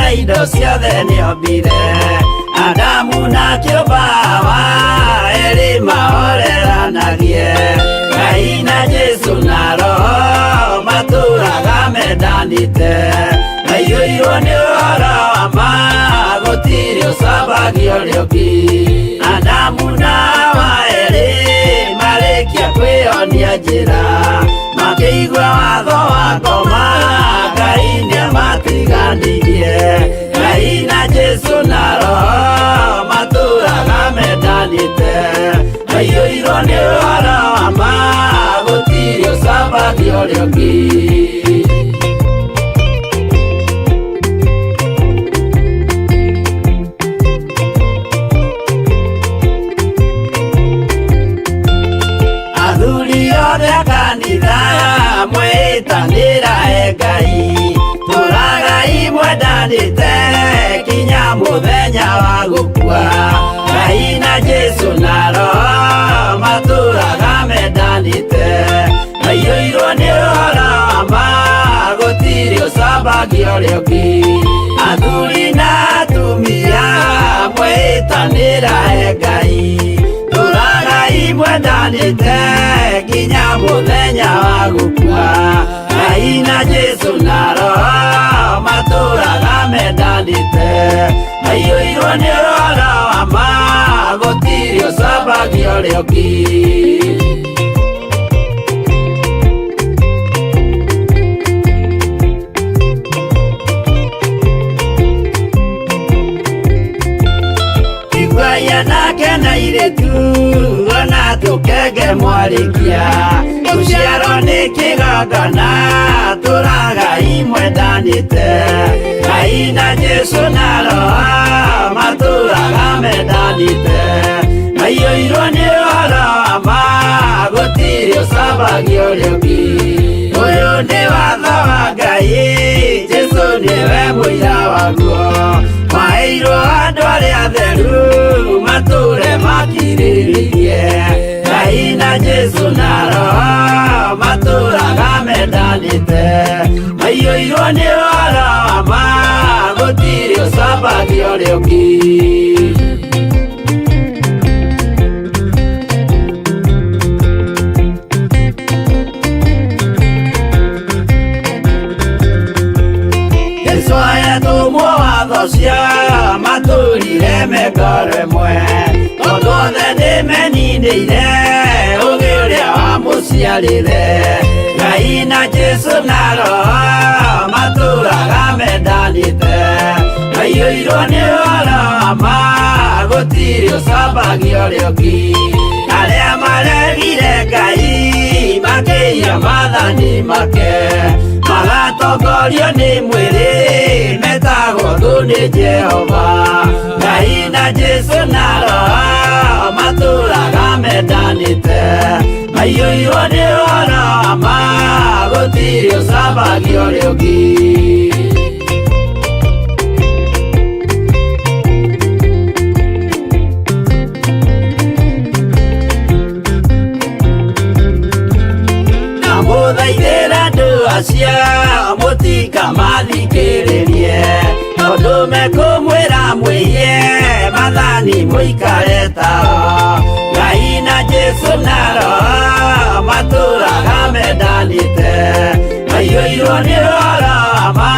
Ona indo ciothe nĩombire. Adamu na kĩũmba Hawa, erĩ mahoreranagie. Ngai na Jesu na Roho matũraga mendanĩte. Maiyũirwo nĩ ũhoro wa ma, gũtirĩ ũcambagia ũrĩa ũngĩ. Adamu na Hawa erĩ marĩkia kwĩyonia njĩra, makĩigua watho wa ngoma, Ngai nĩamatiganirie. Ngai na Jesu na Roho matũraga mendanĩte. Maiyũirwo nĩ ũhoro wa ma, gũtirĩ ũcambagia ũrĩa ũngĩ. Athuri othe a kanitha mwĩtanĩra e Ngai, tũragai mwendanĩte kinya mũthenya wa gũkua. Ngai na Jesu na Roho matũraga mendanĩte, maiyũirwo nĩ ũhoro wa ma, gũtirĩ ũcambagia ũrĩa ũngĩ. Athuri na atumia mwĩtanĩra e Ngai, tũragai mwendanĩte nginya mũthenya wa gũkua. Ngai na Jesu na Roho matũraga mendanĩte, maiyũirwo nĩ ũhoro wa ma, gũtirĩ ũcambagia ũrĩa ũngĩ. Iguai anake na airĩtu, ona tũkenge mwarĩkia, gũciarwo nĩ kĩgongona, tũragai mwendanĩte. Ngai na Jesu na Roho matũraga mendanĩte, maiyũirwo nĩ ũhoro wa ma, gũtirĩ ũcambagia ũrĩa ũngĩ. Ũyũ nĩ watho wa Ngai, Jesu nĩwe mũira waguo. Maheirwo andũ arĩa atheru, matũre makirĩrĩirie. Ngai na Jesu na Roho matũraga mendanĩte, maiyũirwo nĩ ũhoro wa ma, gũtirĩ ũcambagia ũrĩa ũngĩ. Jesu ayatũmwo watho cia matũrire mengoro ĩmwe, tondũ othe nĩmeninĩire ũgĩ ũrĩa wamũciarire. Ngai na Jesu na Roho matũraga mendanĩte, maiyũirwo nĩ ũhoro wa ma, gũtirĩ ũcambagia ũrĩa ũngĩ. Arĩa maregire Ngai makĩiya maathani make, magatongorio nĩ mwĩrĩ, metagwo thũ nĩ Jehova. Ngai na Jesu na Roho matũraga mendanĩte, maiyũirwo nĩ ũhoro wa ma, gũtirĩ ũcambagia ũrĩa ũngĩ. Ndamũthaithĩra andũ acio mũtikamathikĩrĩrie, tondũ mekũmwĩra mwĩiye maathani mũikare tao. Ngai na Jesu na Roho matũraga mendanĩte, maiyũirwo nĩ ũhoro wa ma,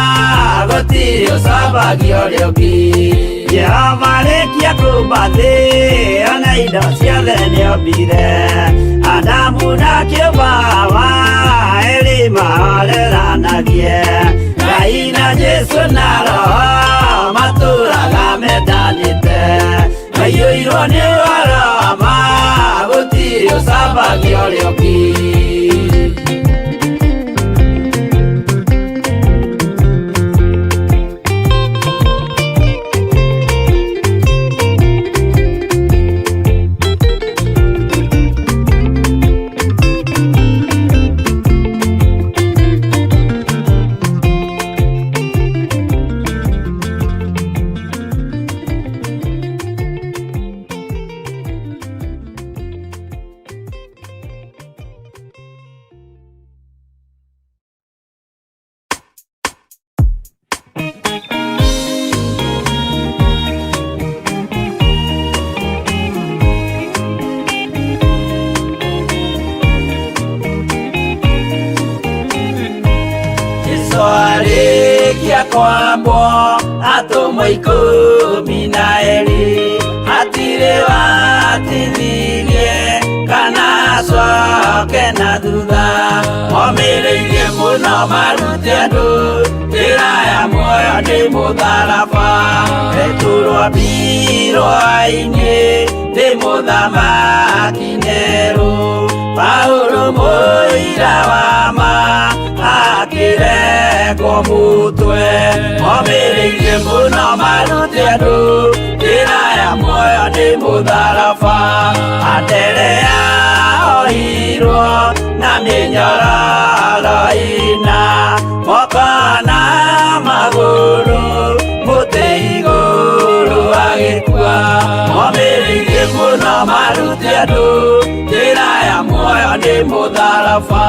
gũtirĩ ũcambagia ũrĩa ũngĩ. Jehova arĩkia kũmba thĩ, ona indo ciothe nĩombire. Adamu na kĩũmba Hawa, erĩ mahoreranagie. Ngai na Jesu na Roho matũraga mendanĩte, maiyũirwo nĩ ũhoro wa ma, gũtirĩ ũcambagia ũrĩa ũngĩ. Kwambwo atũmwo 12 hatirĩ watithirie kana acoke na thutha momĩrĩirie mũno marute andũ njĩra ya muoyo nĩ mũtharaba Petero ambirwo-inĩ nĩ mũthamaki Nero Paulo mũira wa ma akĩrekwo mũtwe momĩrĩirie mũno marute andũ njĩra ya muoyo nĩ mũtharaba Anderea ohirwo na mĩnyororo ĩna moko na magũrũ mũtĩ igũrũ agĩkua momĩrĩirie mũno marute andũ njĩra ya muoyo nĩ mũtharaba.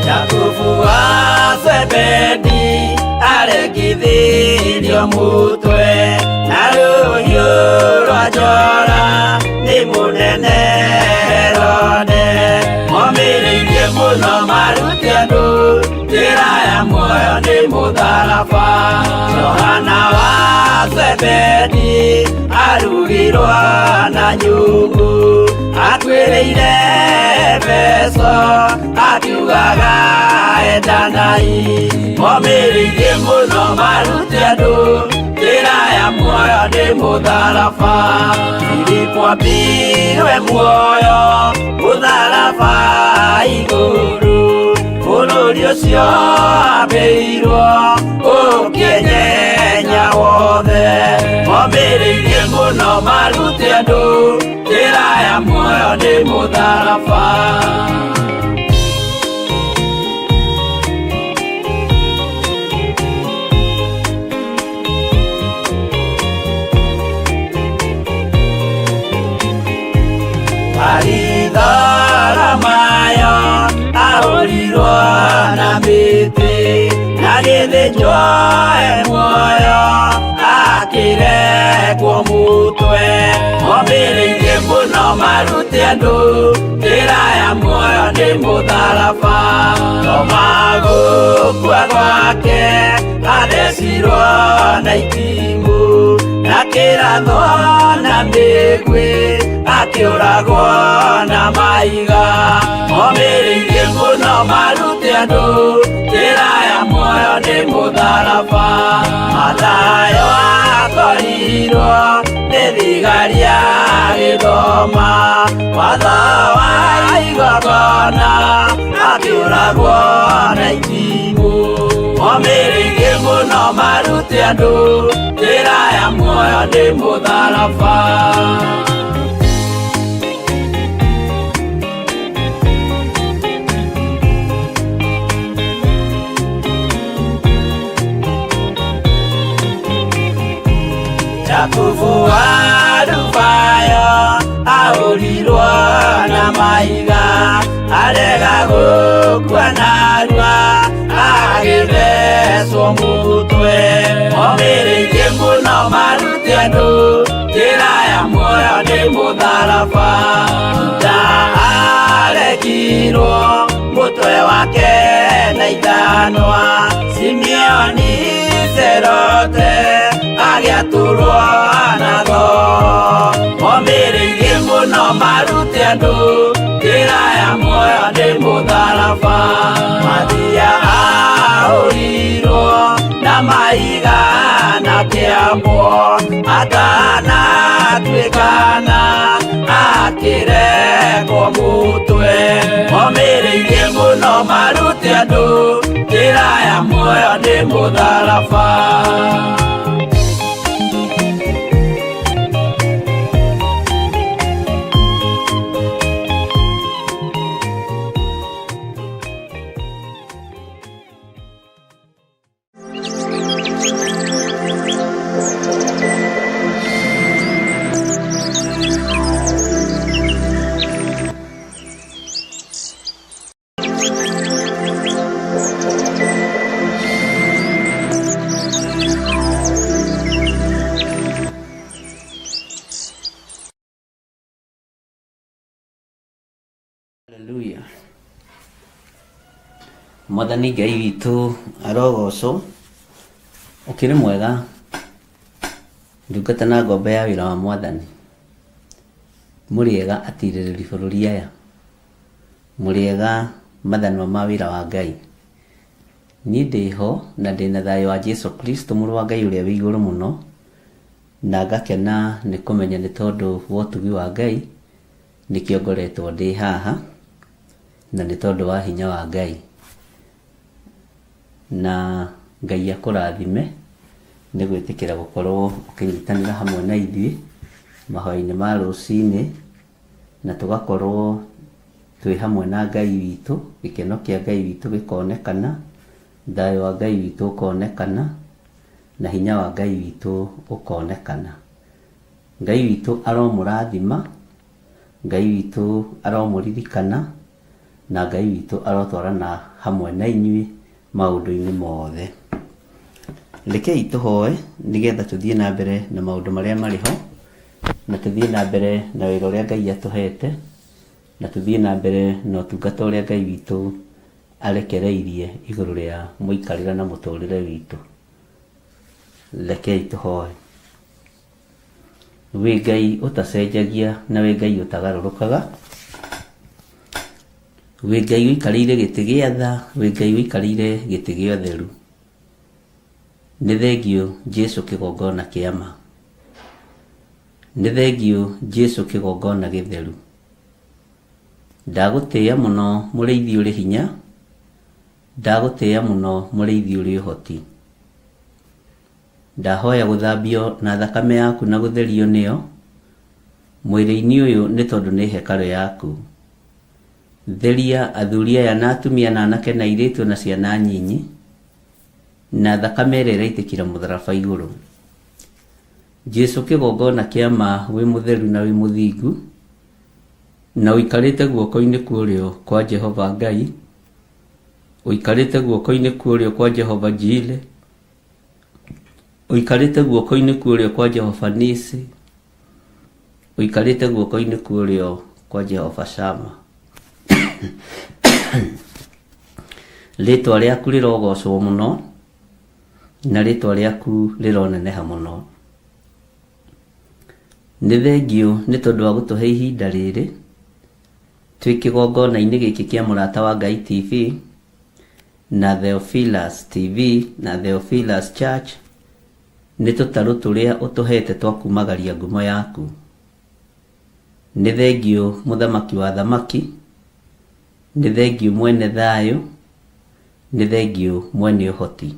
Jakubu wa Zebedi aregithirio mutwe na rũhiũ rwa njora nĩ mũnene Herode momĩrĩirie mũno marute andũ njĩra ya muoyo nĩ mũtharaba Johana wa Zebedi arugirwo na nyũngũ akuĩrĩire Efeso akiugaga endanai momĩrĩirie mũno marute andũ njĩra ya muoyo nĩ mũtharaba Filipo ambirwe muoyo mũtharaba igũrũ bũrũri ũcio ambĩirwo ũkĩenyenya wothe momĩrĩirie mũno marute andũ njĩra ya muoyo nĩ mũtharaba. Baritholomayo ahũrirwo na mĩtĩ na gĩthĩnjwo e muoyo akĩrekwo mũtwe momĩrĩirie mũno marute andũ njĩra ya muoyo nĩ mũtharaba Toma gũkua gwake athecirwo na itimũ na kĩrathwo na mĩguĩ akĩũragwo na mahiga momĩrĩirie mũno marute andũ njĩra ya muoyo nĩ mũtharaba Mathayo akorirwo nĩ thigari agĩthoma watho wa igongona akĩũragwo na itimũ momĩrĩirie mũno marute andũ njĩra ya muoyo nĩ mũtharaba. Jakubu wa Alufayo ahũrirwo na mahiga arega gũkua narua agĩthecwo mũtwe momĩrĩirie mũno marute andũ njĩra ya muoyo nĩ mũtharaba Juda aregirwo mũtwe wake na ithanwa Simeoni Zerote agĩatũrwo na thoo momĩrĩirie mũno marute andũ njĩra ya muoyo nĩ mũtharaba Mathia ahũrirwo na mahiga na kĩambwo atanatuĩkana akĩrekwo mũtwe momĩrĩirie mũno marute andũ njĩra ya muoyo nĩ mũtharaba. Hallelujah. Mwathani Ngai witũ arogocwo, ũkĩrĩ mwega ndungata na ngombo ya wĩra wa Mwathani. Mũrĩega atirĩrĩri bũrũri aya, mũrĩega mathanwa ma wĩra wa Ngai. Niĩ ndĩho na ndĩna thayũ wa Jesu Kristo mũrũ wa Ngai ũrĩa wĩ igũrũ mũno, na ngakena nĩ kũmenya nĩ tondũ wa ũtugi wa Ngai nĩkĩo ngoretwo ndĩ haha, na nĩ tondũ wa hinya wa Ngai. Na Ngai akũrathime nĩ gwĩtĩkĩra gũkorwo ũkĩnyitanĩra hamwe na ithuĩ mahoya-inĩ ma rũcinĩ, na tũgakorwo twĩ hamwe na Ngai witũ, gĩkeno kĩa Ngai witũ gĩkonekana, thayũ wa Ngai witũ ũkonekana, na hinya wa Ngai witũ ũkonekana. Ngai witũ aromũrathima, Ngai witũ aromũririkana, na Ngai witũ arotwarana hamwe na inyuĩ maũndũ-inĩ mothe. Rekei tũhoe nĩgetha tũthiĩ na mbere na maũndũ marĩa marĩ ho, na tũthiĩ na mbere na wĩra ũrĩa Ngai atũhete, na tũthiĩ na mbere na ũtungata ũrĩa Ngai witũ arekereirie igũrũ rĩa mũikarĩre na mũtũrĩre witũ. Rekei tũhoe. Wĩ Ngai ũtacenjagia na wĩ Ngai ũtagarũrũkaga, wĩ Ngai ũikarĩire gĩtĩ gĩa tha, wĩ Ngai ũikarĩire gĩtĩ gĩa ũtheru. Nĩ thengiũ Jesu kĩgongona kĩa ma. Nĩ thengiũ Jesu kĩgongona gĩtheru. Ndagũtĩĩa mũno mũrĩithi ũrĩ hinya, ndagũtĩĩa mũno mũrĩithi ũrĩ ũhoti. Ndahoya gũthambio na thakame yaku na gũtherio nĩyo, mwĩrĩ-inĩ ũyũ nĩ tondũ nĩ hekarũ yaku. Theria athuri aya na atumia na anake na airĩtu na ciana nyinyi, na thakame ĩrĩa ĩraitĩkĩra mũtharaba igũrũ. Jesu kĩgongona kĩa ma wĩ mũtheru na wĩ mũthingu, na ũikarĩte guoko-inĩ kwa ũrĩo kwa Jehova Ngai, ũikarĩte guoko-inĩ kwa ũrĩo kwa Jehova Jire, ũikarĩte guoko-inĩ kwa ũrĩo kwa Jehova Nisi, ũikarĩte guoko-inĩ kwa ũrĩo kwa Jehova Shama. Rĩtwa rĩaku rĩrogocwo mũno, na rĩtwa rĩaku rĩroneneha mũno. Nĩ thengiũ nĩ tondũ wa gũtũhe ihinda rĩrĩ, twĩ kĩgongona-inĩ gĩkĩ kĩa Mũrata wa Ngai TV, na Theophilus TV, na Theophilus Church, nĩ tũtarũ tũrĩa ũtũhete twa kumagaria ngumo yaku. Nĩ thengiũ mũthamaki wa thamaki, nĩ thengiũ mwene thayũ, nĩ thengiũ mwene ũhoti.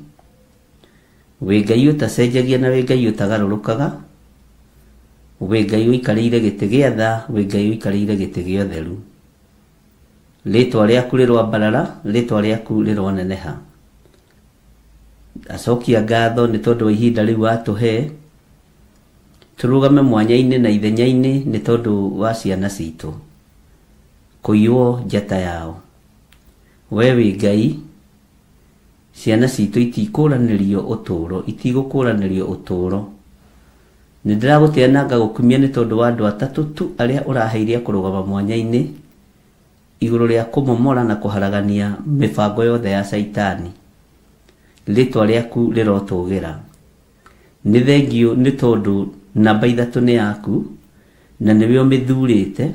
Wĩ Ngai ũtacenjagia na wĩ Ngai ũtagarũrũkaga, wĩ Ngai ũikarĩire gĩtĩ gĩa tha, wĩ Ngai ũikarĩire gĩtĩ gĩa ũtheru. Rĩtwa rĩaku rĩroambarara, rĩtwa rĩaku rĩroneneha. Ndacokia ngatho nĩ tondũ wa ihinda rĩu watũhe, tũrũgame mwanya-inĩ na ithenya-inĩ nĩ tondũ wa ciana citũ kũiywo njata yao. We wĩ Ngai, ciana citũ itikũranĩrio ũtũũro, itigũkũranĩrio ũtũũro. Nĩ ndĩragũtĩa na ngagũkumia nĩ tondũ wa andũ atatũ tu arĩa ũraheire a kũrũgama mwanya-inĩ igũrũ rĩa kũmomora na kũharagania mĩbango yothe ya Caitani. Rĩtwa rĩaku rĩrotũgĩra. Nĩ thengiũ nĩ tondũ namba ithatũ nĩ yaku, na nĩwe ũmĩthurĩte,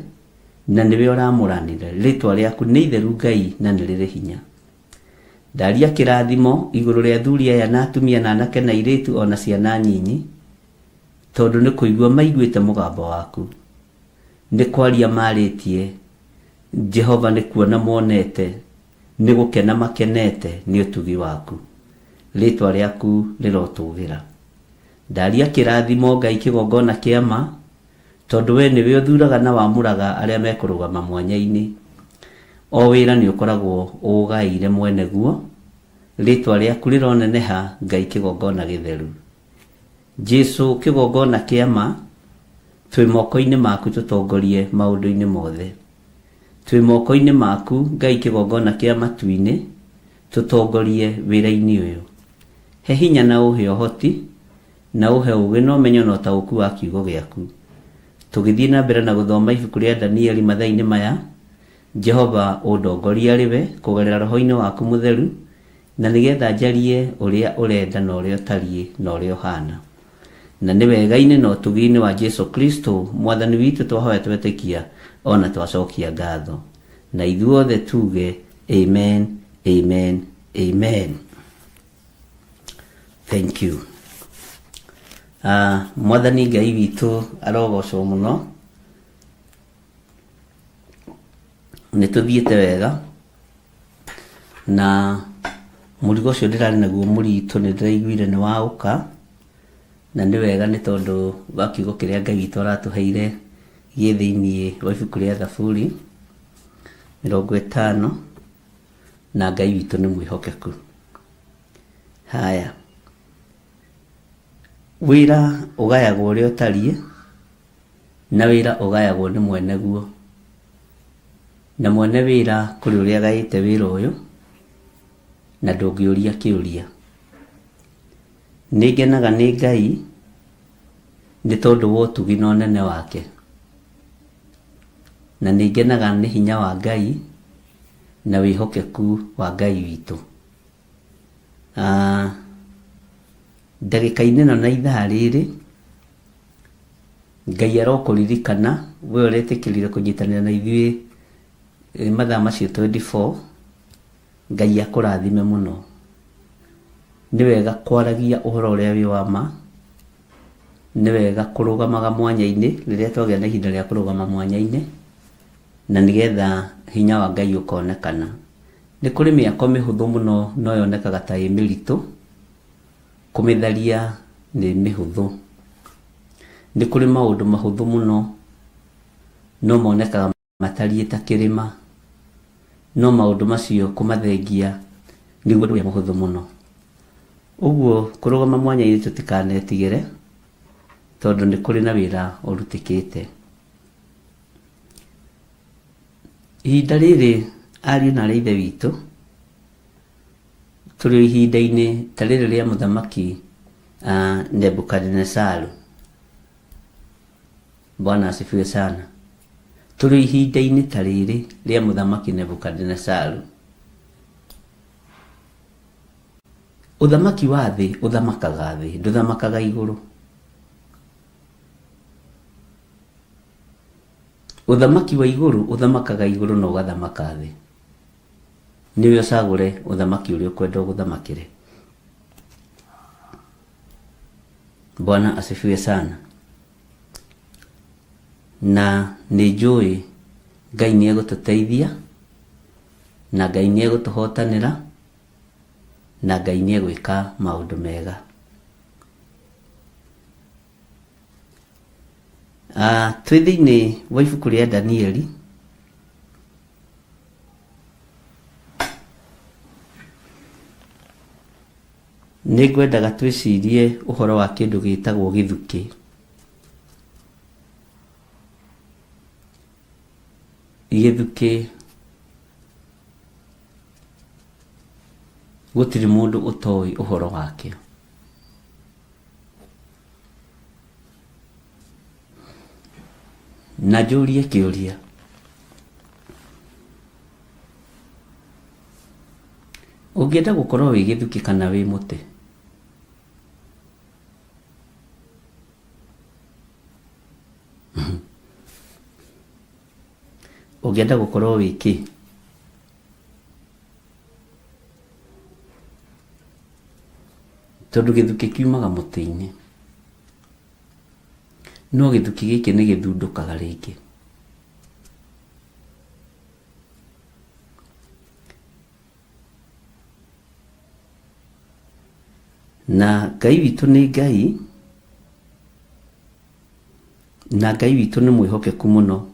na nĩwe ũramũranire. Rĩtwa rĩaku nĩ itheru Ngai na nĩ rĩrĩ hinya. Ndaria kĩrathimo igũrũ rĩa athuri aya na atumia na anake na airĩtu o na ciana nyinyi, tondũ nĩ kũigua maiguĩte mũgambo waku. Nĩ kwaria marĩtie, Jehova nĩ kuona monete, nĩ gũkena makenete nĩ ũtugi waku. Rĩtwa rĩaku rĩrotũgĩra. Ndaria kĩrathimo Ngai kĩgongona kĩa ma, tondũ we nĩwe ũthuraga na wamũraga arĩa mekũrũgama mwanya-inĩ. O wĩra nĩ ũkoragwo ũũgaĩire mwene guo. Rĩtwa rĩaku rĩroneneha Ngai kĩgongona gĩtheru. Jesu kĩgongona kĩa ma, twĩ moko-inĩ maku tũtongorie maũndũ-inĩ mothe. Twĩ moko-inĩ maku Ngai kĩgongona kĩa matu-inĩ, tũtongorie wĩra-inĩ ũyũ. He hinya na ũhe ũhoti, na ũhe ũũgĩ na ũmenyo na ũtaũku wa kiugo gĩaku. Tũgĩthiĩ na mbere na gũthoma ibuku rĩa Danieli mathaa-inĩ maya, Jehova ũndongorie arĩ we kũgerera roho-inĩ waku mũtheru, na nĩgetha njarie ũrĩa ũrenda na ũrĩa ũtariĩ na ũrĩa ũhana. Na nĩ wega-inĩ na ũtugi-inĩ wa Jesu Kristo mwathani witũ twahoya twetĩkia ona twacokia ngatho. Na ithuothe tuge amen, amen, amen. Thank you. Mwathani Ngai witũ arogocwo mũno. Nĩ tũthiĩte wega na mũrigo ũcio ndĩrarĩ naguo mũritũ nĩ ndĩraiguire nĩ waũka, na nĩ wega nĩ tondũ wa kiugo kĩrĩa Ngai witũ aratũheire gĩ thĩiniĩ wa ibuku rĩa Thaburi 50, na Ngai witũ nĩ mwĩhokeku. Haya, wĩra ũgayagwo ũrĩa ũtariĩ, na wĩra ũgayagwo nĩ mwene guo, na mwene wĩra kũrĩ ũrĩa agaĩte wĩra ũyũ, na ndũngĩũria kĩũria. Nĩ ngenaga nĩ Ngai nĩ tondũ wa ũtugi na ũnene wake, na nĩ ngenaga nĩ hinya wa Ngai na wĩhokeku wa Ngai witũ. Ndagĩka-inĩ ĩno na ithaa rĩrĩ, Ngai arokũririkana we ũretĩkĩrire kũnyitanĩra na ithuĩ mathaa macio 24, Ngai akũrathime mũno. Nĩ wega kwaragia ũhoro ũrĩa wĩ wa ma, nĩ wega kũrũgamaga mwanya-inĩ rĩrĩa twagĩa na ihinda rĩa kũrũgama mwanya-inĩ, na nĩgetha hinya wa Ngai ũkonekana. Nĩ kũrĩ mĩako mĩhũthũ mũno no yonekaga ta ĩ mĩritũ, kũmĩtharia nĩ mĩhũthũ. Nĩ kũrĩ maũndũ mahũthũ mũno no monekaga matariĩ ta kĩrĩma, no maũndũ macio kũmathengia nĩguo ũndũ ũrĩa mũhũthũ mũno. Ũguo kũrũgama mwanya-inĩ tũtikanetigĩre, tondũ nĩ kũrĩ na wĩra ũrutĩkĩte. Ihinda rĩrĩ ariũ na aarĩ a Ithe witũ, tũrĩ o ihinda-inĩ ta rĩrĩ rĩa mũthamaki Nebukadinesaru. Bwana asifiwe sana. Tũrĩ o ihinda-inĩ ta rĩrĩ rĩa mũthamaki Nebukadinesaru. Ũthamaki wa thĩ ũthamakaga thĩ, ndũthamakaga igũrũ. Ũthamaki wa igũrũ ũthamakaga igũrũ na ũgathamaka thĩ. Nĩwe ũcagũre ũthamaki ũrĩa ũkwenda ũgũthamakĩre. Bwana asifiwe sana. Na nĩ njũĩ Ngai nĩ egũtũteithia, na Ngai nĩ egũtũhotanĩra, na Ngai nĩ egwĩka maũndũ mega. Twĩ thĩinĩ wa ibuku rĩa Danieli, nĩ ngwendaga twĩcirie ũhoro wa kĩndũ gĩtagwo gĩthukĩ. Gĩthukĩ gũtirĩ mũndũ ũtoĩ ũhoro wakĩo. Na njũrie kĩũria, ũngĩenda gũkorwo wĩ gĩthukĩ kana wĩ mũtĩ? Ũngĩenda gũkorwo wĩ kĩ? Tondũ gĩthukĩ kiumaga mũtĩ-inĩ. No gĩthukĩ gĩkĩ nĩ gĩthundũkaga rĩngĩ. Na Ngai witũ nĩ Ngai, na Ngai witũ nĩ mwĩhokeku mũno.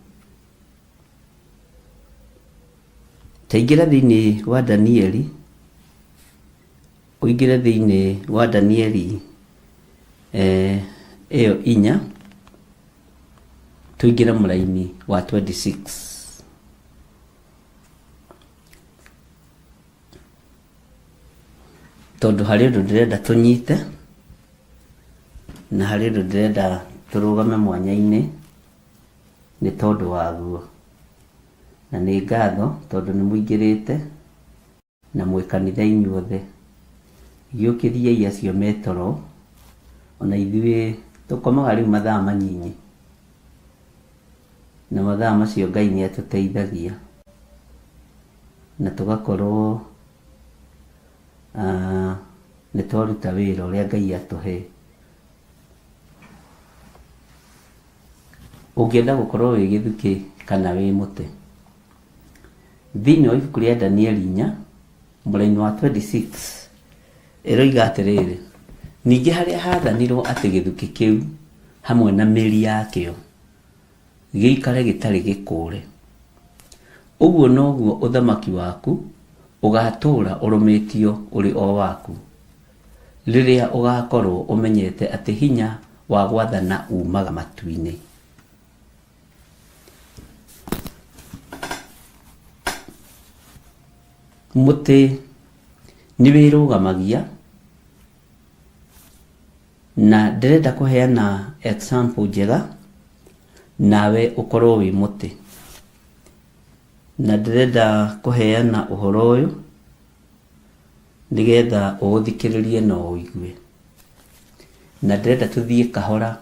Ta ingĩra thĩinĩ wa Danieli, ũingĩre thĩinĩ wa Danieli ĩyo 4, tũingĩre mũraini wa 26. Tondũ harĩ ũndũ ndĩrenda tũnyite, na harĩ ũndũ ndĩrenda tũrũgame mwanya-inĩ nĩ tondũ waguo. Na nĩ ngatho tondũ nĩ mũingĩrĩte na mwĩ kanitha inyuothe. Gĩũkĩriei acio me toro, ona ithuĩ tũkomaga rĩu mathaa manyinyi. Na mathaa macio Ngai nĩ atũteithagia na tũgakorwo nĩ twaruta wĩra ũrĩa Ngai atũhe. Ũngĩenda gũkorwo wĩ gĩthukĩ kana wĩ mũtĩ? Thĩinĩ wa ibuku rĩa Danieli 4, mũraini wa 26, ĩroiga atĩrĩrĩ, ningĩ harĩa haathanirwo atĩ gĩthukĩ kĩu hamwe na mĩri yakĩo gĩikare gĩtarĩ gĩkũũre, ũguo noguo ũthamaki waku ũgaatũũra ũrũmĩtio ũrĩ o waku, rĩrĩa ũgaakorwo ũmenyete atĩ hinya wa gwathana uumaga matu-inĩ. Mũtĩ nĩ wĩrũgamagia na ndĩrenda kũheana example njega nawe ũkorwo wĩ mũtĩ. Na ndĩrenda kũheana ũhoro ũyũ nĩgetha ũũthikĩrĩrie na ũũigue. Na ndĩrenda tũthiĩ kahora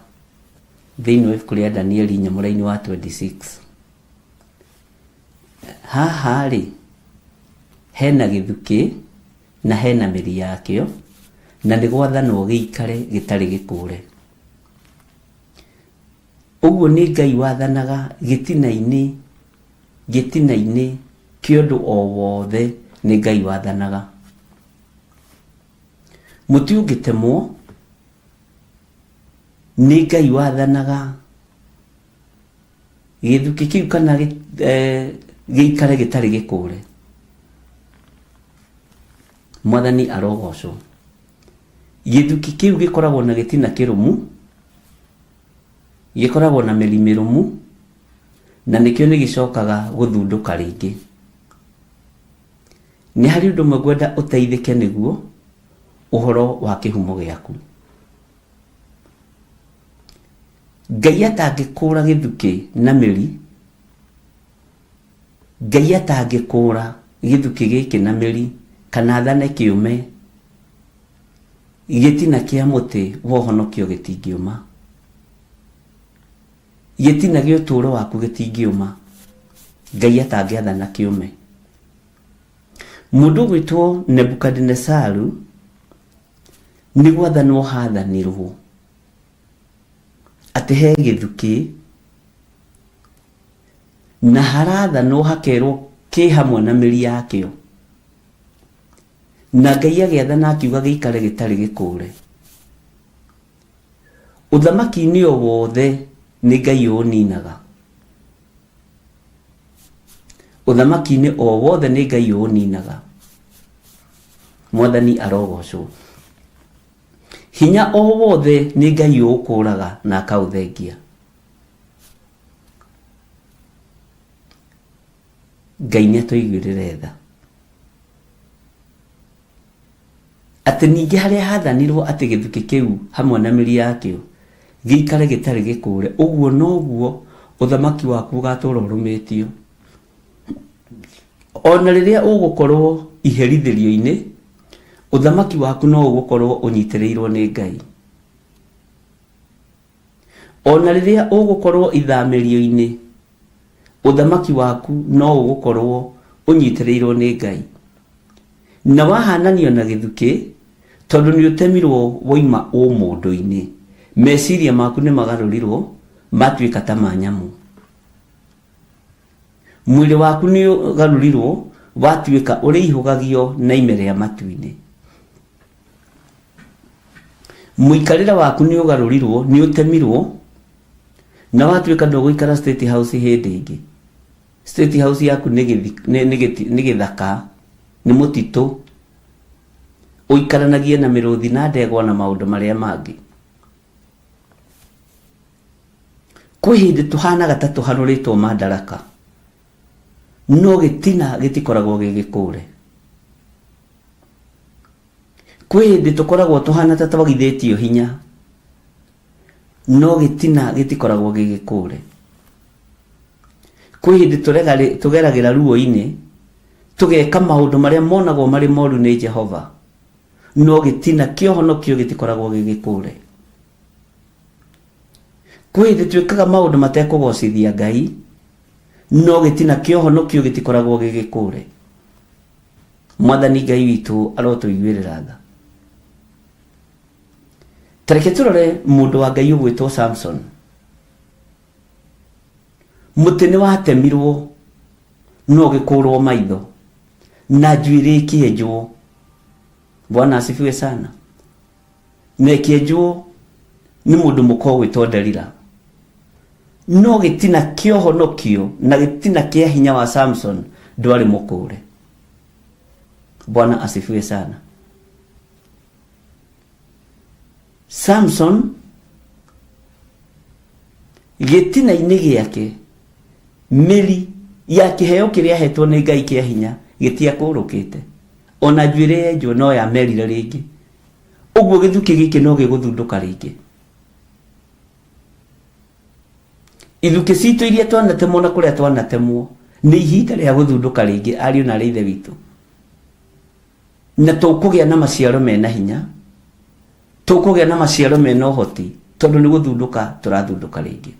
thĩinĩ wa ibuku rĩa Danieli nyamũra-inĩ wa 26. Haha rĩ, hena gĩthukĩ na hena mĩri yakĩo, na nĩ gwathanwo gĩikare gĩtarĩ gĩkũre. Ũguo nĩ Ngai wathanaga gĩtina-inĩ, gĩtina-inĩ kĩa ũndũ o wothe nĩ Ngai wathanaga. Mũtĩ ũngĩtemwo, nĩ Ngai wathanaga gĩthukĩ kĩu kana gĩikare gĩtarĩ gĩkũre. Mwathani arogocwo. Gĩthukĩ kĩu gĩkoragwo na gĩtina kĩrũmu, gĩkoragwo na mĩri mĩrũmu, na nĩkĩo nĩ gĩcokaga gũthundũka rĩngĩ. Nĩ harĩ ũndũ ũmwe ngwenda ũteithĩke nĩguo, ũhoro wa kĩhumo gĩaku. Ngai atangĩkũra gĩthukĩ na mĩri, Ngai atangĩkũra gĩthukĩ gĩkĩ na mĩri kana athane kĩũme, gĩtina kĩa mũtĩ wa ũhonokio gĩtingĩũma. Gĩtina gĩa ũtũũro waku gĩtingĩũma Ngai atangĩathana kĩũme. Mũndũ ũgwĩtwo Nebukadinesaru nĩ gwathanwo hathanirwo atĩ he gĩthukĩ na harathanwo hakerwo kĩ hamwe na mĩri yakĩo. Na Ngai agĩathana akiuga gĩikare gĩtarĩ gĩkũre. Ũthamaki-inĩ o wothe nĩ Ngai ũũninaga. Ũthamaki-inĩ o wothe nĩ Ngai ũũninaga. Mwathani arogocwo. Hinya o wothe nĩ Ngai ũũkũraga na akaũthengia. Ngai nĩ atũiguĩrĩre tha. Atĩ ningĩ harĩa haathanirwo atĩ gĩthukĩ kĩu hamwe na mĩri yakĩo gĩikare gĩtarĩ gĩkũũre, ũguo noguo ũthamaki waku ũgaatũũra ũrũmĩtio. O na rĩrĩa ũgũkorwo iherithĩrio-inĩ, ũthamaki waku no ũgũkorwo ũnyitĩrĩirwo nĩ Ngai. O na rĩrĩa ũgũkorwo ithamĩrio-inĩ, ũthamaki waku no ũgũkorwo ũnyitĩrĩirwo nĩ Ngai. Na wahananio na gĩthukĩ, tondũ nĩ ũtemirwo woima ũmũndũ-inĩ, meciria maku nĩ magarũrirwo matuĩka ta ma nyamũ. Mwĩrĩ waku nĩ ũgarũrirwo watuĩka ũrĩihũgagio na ime rĩa matu-inĩ. Mũikarĩre waku nĩ ũgarũrirwo, nĩ ũtemirwo, na watuĩka ndũgũikara State House hĩndĩ ĩngĩ. State House yaku nĩ nĩ gĩthaka, nĩ mũtitũ, ũikaranagie na mĩrũthi na ndegwa na maũndũ marĩa mangĩ. Kwĩ hĩndĩ tũhanaga ta tũharũrĩtwo mandaraka, no gĩtina gĩtikoragwo gĩ gĩkũre. Kwĩ hĩndĩ tũkoragwo tũhana ta twagithĩtio hinya, no gĩtina gĩtikoragwo gĩ gĩkũre. Kwĩ hĩndĩ tũgeragĩra ruo-inĩ, tũgeka maũndũ marĩa monagwo marĩ moru nĩ Jehova, no gĩtina kĩa ũhonokio gĩtikoragwo gĩgĩkũre. Kwĩ hĩndĩ twĩkaga maũndũ matekũgocithia Ngai, no gĩtina kĩa ũhonokio gĩtikoragwo gĩgĩkũre. Mwathani Ngai witũ arotũiguĩrĩra tha. Ta reke tũrore mũndũ wa Ngai ũgwĩtwo Samson. Mũtĩ nĩ watemirwo no ũgĩkũrwo maitho na njuĩrĩ ĩkĩenjwo. Bwana asifiwe sana. Na ĩkĩenjwo nĩ mũndũ mũka ũgwĩtwo Delila. No gĩtina kĩa ũhonokio na gĩtina kĩa hinya wa Samson ndwarĩ mũkũre. Bwana asifiwe sana. Samson gĩtina-inĩ gĩake mĩri ya kĩheo kĩrĩa ahetwo nĩ Ngai kĩa hinya gĩtiakũrũkĩte, ona njuĩrĩ yenjwo no yamerire rĩngĩ. Ũguo gĩthukĩ gĩkĩ no gĩgũthundũka rĩngĩ. Ithukĩ citũ iria twanatemwo na kũrĩa twanatemwo nĩ ihinda rĩa gũthundũka rĩngĩ, ariũ na arĩ ithe witũ. Na tũkũgĩa na maciaro mena hinya, tũkũgĩa na maciaro mena ũhoti, tondũ nĩ gũthundũka tũrathundũka rĩngĩ.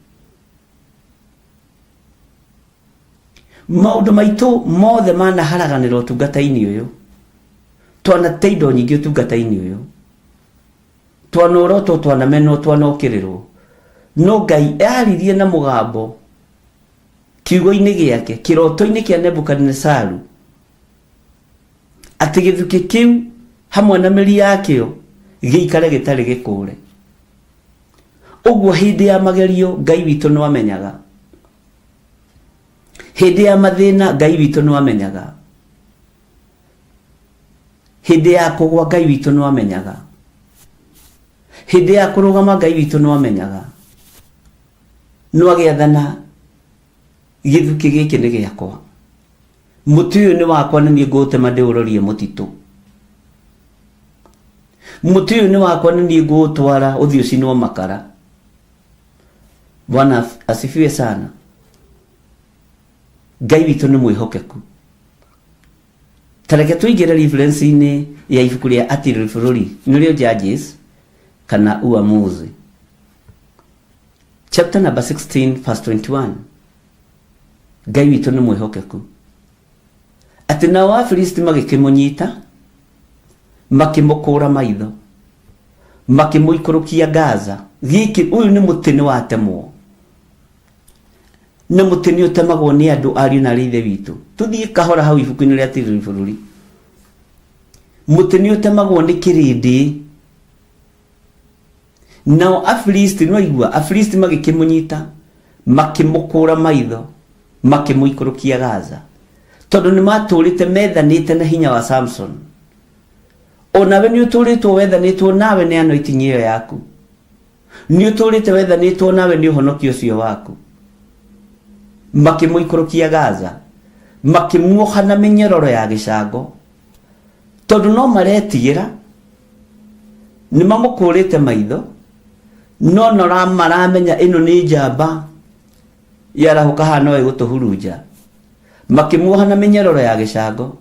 Maũndũ maitũ mothe manaharaganĩra ũtungata-inĩ ũyũ, twanate indo nyingĩ ũtungata-inĩ ũyũ, twanorotwo, twanamenwo, twanokĩrĩrwo, no Ngai aririe na mũgambo kiugo-inĩ gĩake, kĩroto-inĩ kĩa Nebukadinesaru, atĩ gĩthukĩ kĩu hamwe na mĩri yakĩo gĩikare gĩtarĩ gĩkũre. Ũguo hĩndĩ ya magerio Ngai witũ nĩ amenyaga, hĩndĩ ya mathĩna Ngai witũ nĩ amenyaga, hĩndĩ ya kũgwa Ngai witũ nĩ amenyaga, hĩndĩ ya kũrũgama Ngai witũ nĩ amenyaga. No agĩathana gĩthukĩ gĩkĩ nĩ gĩakwa, mũtĩ ũyũ nĩ wakwa, nĩ niĩ ngũũtema ndĩũrorie mũtitũ. Mũtĩ ũyũ nĩ wakwa, nĩ niĩ ngũũtwara ũthiĩ ũcinwo makara. Bwana asifiwe sana. Ngai witũ nĩ mwĩhokeku. Ta reke tũingĩre reference-inĩ ya ibuku rĩa Atirĩrĩri Bũrũri, nĩrĩo Judges kana Uamuzi, chapter number 16 verse 21. Ngai witũ nĩ mwĩhokeku. Atĩ nao Afilisti magĩkĩmũnyita, makĩmũkũra maitho, makĩmũikũrũkia Gaza. Gĩkĩ ũyũ nĩ mũtĩ nĩ watemwo, na mũtĩ nĩ ũtemagwo nĩ andũ, ariũ na arĩ ithe witũ. Tũthiĩ kahora hau ibuku-inĩ rĩa Tirĩrĩ Bũrũri. Mũtĩ nĩ ũtemagwo nĩ kĩrĩndĩ. Nao Afilisti, nĩwaigua, Afilisti magĩkĩmũnyita, makĩmũkũra maitho, makĩmũikũrũkia Gaza, tondũ nĩ matũrĩte methanĩte na hinya wa Samson. Onawe nĩ ũtũrĩtwo wethanĩtwo nawe nĩ anointing ĩyo yaku, nĩ ũtũrĩte wethanĩtwo nawe nĩ ũhonokio ũcio waku. Makĩmũikũrũkia Gaza, makĩmuoha na mĩnyororo ya gĩcango, tondũ no maretigĩra nĩ mamũkũrĩte maitho, no no maramenya ĩno nĩ njamba yarahũka haha no ĩgũtũhurunja. Makĩmuoha na mĩnyororo ya gĩcango,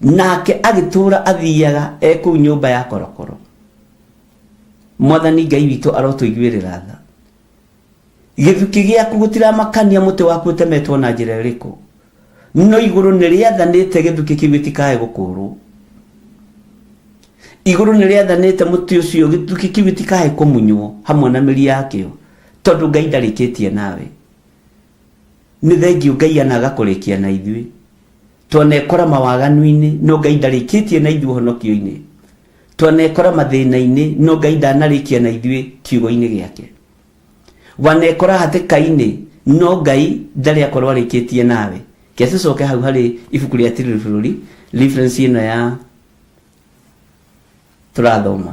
nake agĩtũra athiaga e kũu nyũmba ya korokoro. Mwathani Ngai witũ arotũiguĩrĩra tha. Gĩthukĩ gĩaku gũtiramakania mũtĩ waku ũtemetwo na njĩra ĩrĩkũ, no igũrũ nĩ rĩathanĩte gĩthukĩ kĩu gĩtikae gũkũrwo. Igũrũ nĩ rĩathanĩte mũtĩ ũcio gĩthukĩ kĩu gĩtikae kũmunywo hamwe na mĩri yakĩo, tondũ Ngai ndarĩkĩtie nawe. Nĩ thengiũ Ngai anaga kũrĩkia na ithuĩ. Twanekora mawaganu-inĩ, no Ngai ndarĩkĩtie na ithuĩ ũhonokio-inĩ. Twanekora mathĩna-inĩ, no Ngai ndanarĩkia na ithuĩ kiugo-inĩ gĩake. Wanekora hatĩka-inĩ, no Ngai ndarĩ akorwo arĩkĩtie nawe. Ke tũcoke hau harĩ ibuku rĩa Tirĩrĩ Bũrũri, reference ĩno ya tũrathoma.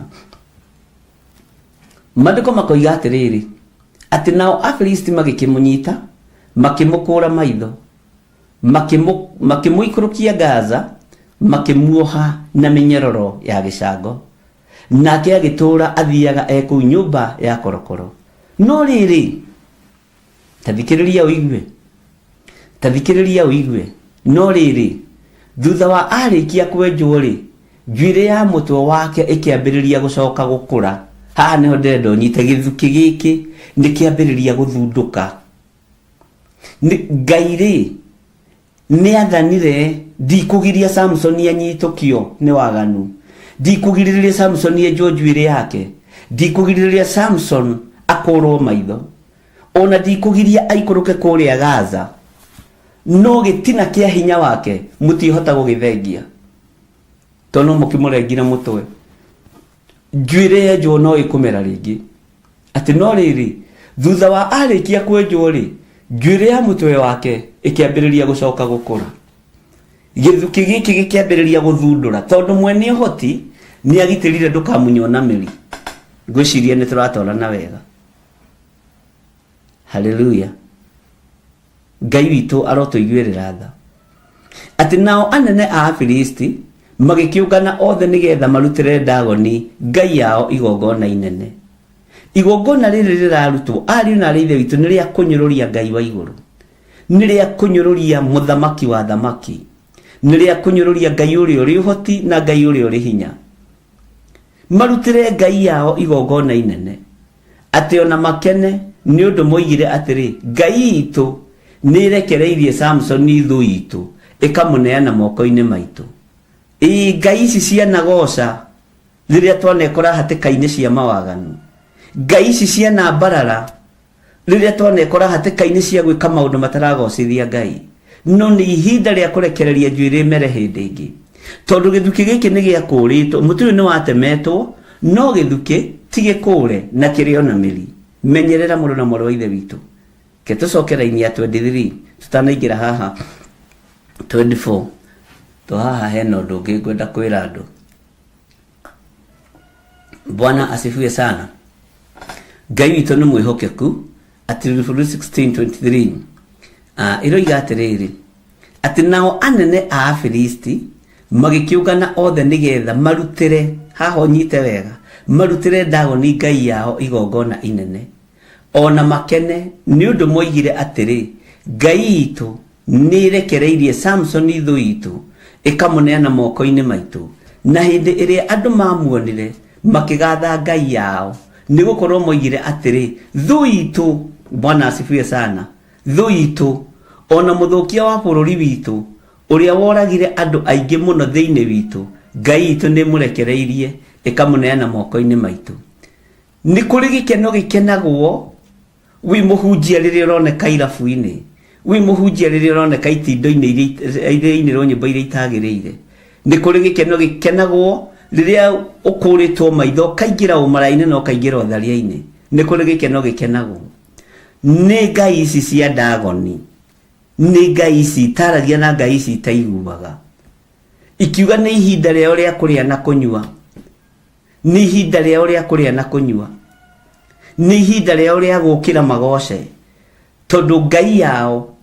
Maandĩko makoiga atĩrĩrĩ, atĩ nao Afilisti magĩkĩmũnyita, makĩmũkũra maitho, makĩmũikũrũkia Gaza, makĩmuoha na mĩnyororo ya gĩcango. Nake agĩtũũra athiaga e kũu nyũmba ya korokoro. No rĩrĩ, ta thikĩrĩria ũigue. Ta thikĩrĩria ũigue. No rĩrĩ, thutha wa arĩkia kwenjwo-rĩ, njuĩrĩ ya mũtwe wake ĩkĩambĩrĩria gũcoka gũkũra. Haha nĩho ndĩrenda ũnyite, gĩthukĩ gĩkĩ nĩ kĩambĩrĩria gũthundũka. Ngai-rĩ, nĩ athanire, ndikũgiria Samsoni anyitũkio nĩ waganu, ndikũgirĩrĩria Samsoni enjwo njuĩrĩ yake, ndikũgirĩrĩria Samson akũrwo maitho, ona ndikũgiria aikũrũke kũrĩa Gaza, no gĩtina kĩa hinya wake mũtihota gũgĩthengia, tondũ no mũkĩmũrengire mũtwe. Njuĩrĩ yenjwo no ĩkũmera rĩngĩ. Atĩ no rĩrĩ, thutha wa arĩkia kwenjwo-rĩ, njuĩrĩ ya mũtwe wake ĩkĩambĩrĩria gũcoka gũkũra. Gĩthukĩ gĩkĩ gĩkĩambĩrĩria gũthundũra, tondũ mwene ũhoti nĩ agitĩrire ndũkamunywo na mĩri. Ngwĩciria nĩ tũratwarana wega. Haleluya. Ngai witũ arotũiguĩrĩra tha. Atĩ nao anene a Afilisti magĩkĩũngana othe nĩgetha marutĩre Dagoni ngai yao igongona inene. Igongona rĩrĩ rĩrarutwo, ariũ na aarĩ a Ithe witũ, nĩ rĩa kũnyũrũria Ngai wa igũrũ, nĩ rĩa kũnyũrũria mũthamaki wa athamaki, nĩ rĩa kũnyũrũria Ngai ũrĩa ũrĩ ũhoti na Ngai ũrĩa ũrĩ hinya. Marutĩre ngai yao igongona inene, atĩ o na makene nĩ ũndũ moigire atĩrĩ, Ngai itũ nĩĩrekereirie Samsoni thũ itũ, ĩkamũneana moko-inĩ maitũ. Ĩĩ, ngai ici cianagooca rĩrĩa twanekora hatĩka-inĩ cia mawaganu. Ngai ici cianambarara rĩrĩa twanekora hatĩka-inĩ cia gwĩka maũndũ mataragocithia Ngai. No nĩ ihinda rĩa kũrekereria njuĩrĩ ĩmere hĩndĩ ĩngĩ. Tondũ gĩthukĩ gĩkĩ nĩ gĩakũũrĩtwo, mũtĩ ũyũ nĩ watemetwo, no gĩthukĩ ti gĩkũũre na kĩrĩ o na mĩri. Menyerera mũrũ na mwarĩ wa Ithe witũ. Reke tũcoke raini ya 23 tũtanaingĩra haha 24. To haha hena ũndũ ũngĩ ngwenda kwĩra andũ. Bwana asifiwe sana. Ngai witũ nĩ mwĩhokeku. Atĩ Revelation 16:23 ĩroiga atĩrĩrĩ, atĩ nao anene a Afilisti magĩkĩũngana othe nĩgetha marutĩre, haha ũnyite wega, marutĩre Dagoni ngai yao igongona inene, o na makene, nĩ ũndũ moigire atĩrĩ, Ngai itũ nĩĩrekereirie Samsoni thũ itũ, ĩkamũneana moko-inĩ maitũ. Na hĩndĩ ĩrĩa andũ maamuonire, makĩgatha ngai yao, nĩ gũkorũo moigire atĩrĩ, Thũ itũ, Bwana asifiwe sana, thũ itũ, o na mũthũkia wa bũrũri witũ, ũrĩa woragire andũ aingĩ mũno thĩinĩ witũ, ngai itũ nĩĩmũrekereirie, ĩkamũneana moko-inĩ maitũ. Nĩ kũrĩ gĩkeno gĩkenagwo wĩ mũhunjia rĩrĩa ũroneka irabu-inĩ, wĩ mũhunjia rĩrĩa ũroneka itindo-inĩ iria irainĩrwo nyĩmbo iria itagĩrĩire. Nĩ kũrĩ gĩkeno gĩkenagwo rĩrĩa ũkũrĩtwo maitho ũkaingĩra ũmaraya-inĩ na ũkaingĩra ũtharia-inĩ. Nĩ kũrĩ gĩkeno gĩkenagwo nĩ ngai ici cia Dagoni, nĩ ngai ici itaragia na ngai ici itaiguaga, ikiuga nĩ ihinda rĩao rĩa kũrĩa na kũnyua. Nĩ ihinda rĩao rĩa kũrĩa na kũnyua. Nĩ ihinda rĩao rĩa gũkĩra magoce. Tondũ ngai yao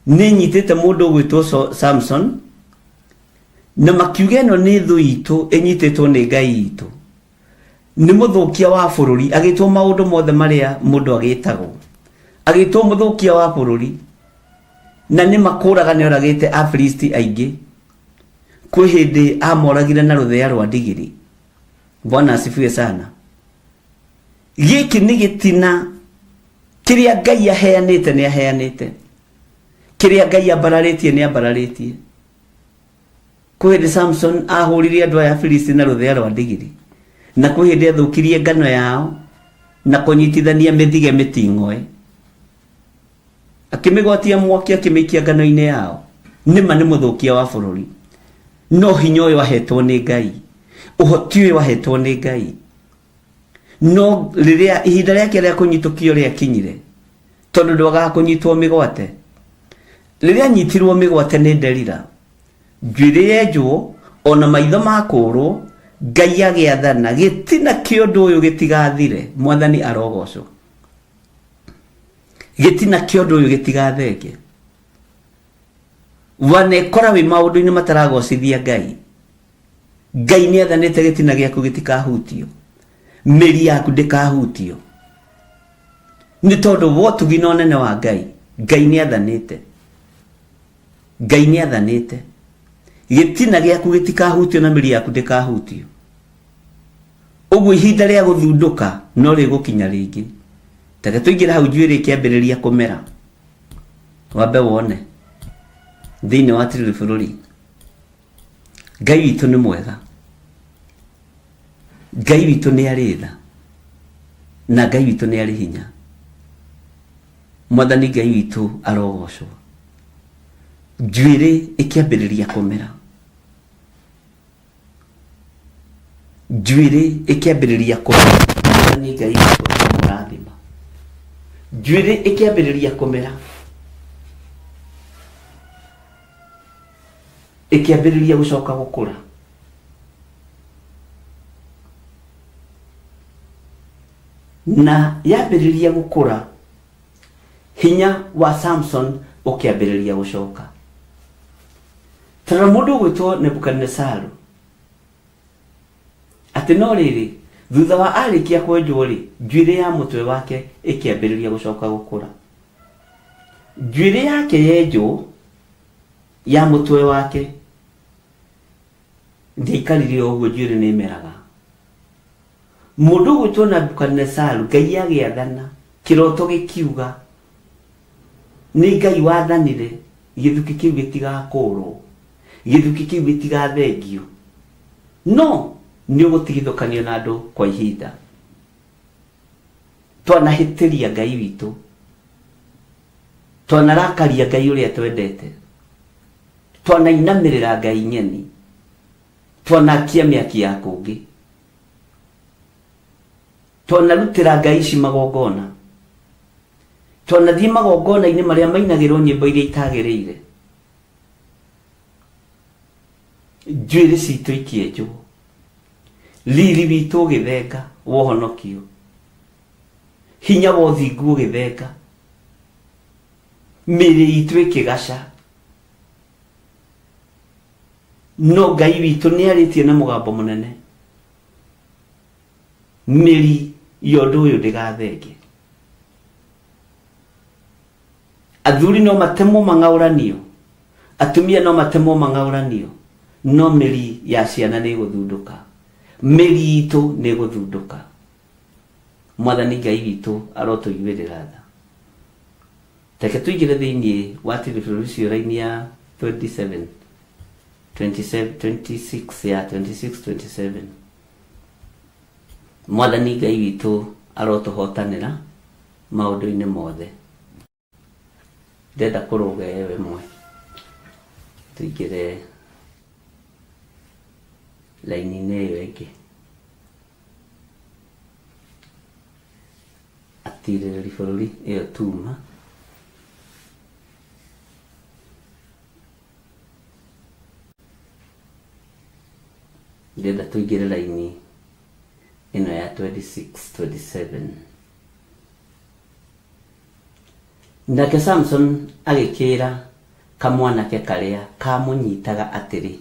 nĩ ĩnyitĩte mũndũ ũgwĩtwo Samson, na makiuga ĩno nĩ thũ itũ ĩnyitĩtwo nĩ ngai itũ. Nĩ mũthũkia wa bũrũri, agĩtwo maũndũ mothe marĩa mũndũ agĩtagwo. Agĩtwo mũthũkia wa bũrũri. Na nĩ makũraga nĩ oragĩte Afilisti aingĩ. Kwĩ hĩndĩ amoragire na rũthĩa rwa ndigiri. Bwana asifiwe sana. Gĩkĩ nĩ gĩtina kĩrĩa Ngai aheanĩte nĩ aheanĩte, kĩrĩa Ngai ambararĩtie nĩ ambararĩtie. Kwĩ hĩndĩ Samson ahũrire andũ aya Filisti na rũthĩa rwa ndigiri, na kwĩ hĩndĩ athũkirie ngano yao na kũnyitithania mĩthige mĩting'oe. Akĩmĩgwatia mwaki akĩmĩikia ngano-inĩ yao. Nĩma nĩ mũthũkia wa bũrũri. No hinya ũyũ ahetwo nĩ Ngai, ũhoti ũyũ ahetwo nĩ Ngai, no rĩrĩa ihinda rĩake rĩa kũnyitũkio rĩakinyire, tondũ ndwagaga kũnyitwo mĩgwate, rĩrĩa anyitirwo mĩgwate nĩ Delila, njuĩrĩ yenjwo ona maitho makũrwo, Ngai agĩathana gĩtina kĩa ũndũ ũyũ gĩtigathire. Mwathani arogocwo. Gĩtina kĩa ũndũ ũyũ gĩtigathenge. Wanekora wĩ maũndũ-inĩ mataragocithia Ngai, Ngai nĩ athanĩte gĩtina gĩaku gĩtikahutio, mĩri yaku ndĩkahutio, nĩ tondũ wa ũtugi na ũnene wa Ngai. Ngai nĩ athanĩte. Ngai nĩ athanĩte gĩtina gĩaku gĩtikahutio na mĩri yaku ndĩkahutio. Ũguo ihinda rĩa gũthundũka no rĩgũkinya rĩngĩ. Take tũingĩre hau njuĩrĩ ĩkĩambĩrĩria kũmera, wambe wone thĩinĩ wa tiriri bũrũri. Ngai witũ nĩ mwega, Ngai witũ nĩ arĩ tha, na Ngai witũ nĩ arĩ hinya. Mwathani Ngai witũ arogocwo. Njuĩrĩ ĩkĩambĩrĩria kũmera, njuĩrĩ ĩkĩambĩrĩria kũmera, Mwathani Ngai witũ aramũrathima. Njuĩrĩ ĩkĩambĩrĩria kũmera, ĩkĩambĩrĩria gũcoka gũkũra. Na yambĩrĩria gũkũra, hinya wa Samson ũkĩambĩrĩria gũcoka. Tarora mũndũ ũgwĩtwo Nebukadinesaru, atĩ no rĩrĩ, thutha wa arĩkia kwenjwo rĩ, njuĩrĩ ya mũtwe wake ĩkĩambĩrĩria gũcoka gũkũra. Njuĩrĩ yake yenjwo ya mũtwe wake ndĩaikarire o ũguo, njuĩrĩ nĩ ĩmeraga. Mũndũ ũgwĩtwo Nebukadinesaru, Ngai agĩathana, kĩroto gĩkiuga, nĩ Ngai wathanire, gĩthukĩ kĩu gĩtigakũrwo, gĩthukĩ kĩu gĩtigathengio, no nĩ ũgũtigithũkanio na andũ kwa ihinda. Twanahĩtĩria Ngai witũ, twanarakaria Ngai ũrĩa twendete, twanainamĩrĩra Ngai ng'eni, twanakia mĩaki ya kũngĩ, twanarutĩra Ngai ici magongona, twanathiĩ magongona-inĩ marĩa mainagĩrwo nyĩmbo iria itagĩrĩire, njuĩrĩ citũ ikĩenjwo, riri witũ ũgĩthenga wa ũhonokio, hinya wa ũthingu ũgĩthenga, mĩĩrĩ itũ ĩkĩgaca. No Ngai witũ nĩ arĩtie na mũgambo mũnene, mĩri ya ũndũ ũyũ ndĩgathenge. Athuri no matemwo mang'aũranio, atumia no matemwo mang'aũranio, no mĩri ya ciana nĩ ĩgũthundũka, mĩri itũ nĩ ĩgũthundũka. Mwathani Ngai witũ arotũiguĩrĩra tha. Reke tũingĩre thĩinĩ wa tiri bũrũri ũcio raini ya 27, 27, 26 ya 26, 27. Mwathani Ngai witũ arotũhotanĩra maũndũ-inĩ mothe. Ndĩrenda kũrũga ĩyo ĩmwe tũingĩre raini-inĩ ĩyo ĩngĩ. Atirĩrĩri bũrũri ĩyo tuma. Ndĩrenda tũingĩre raini ĩno ya 26, 27. Nake Samson agĩkĩĩra kamwanake karĩa kaamũnyitaga atĩrĩ,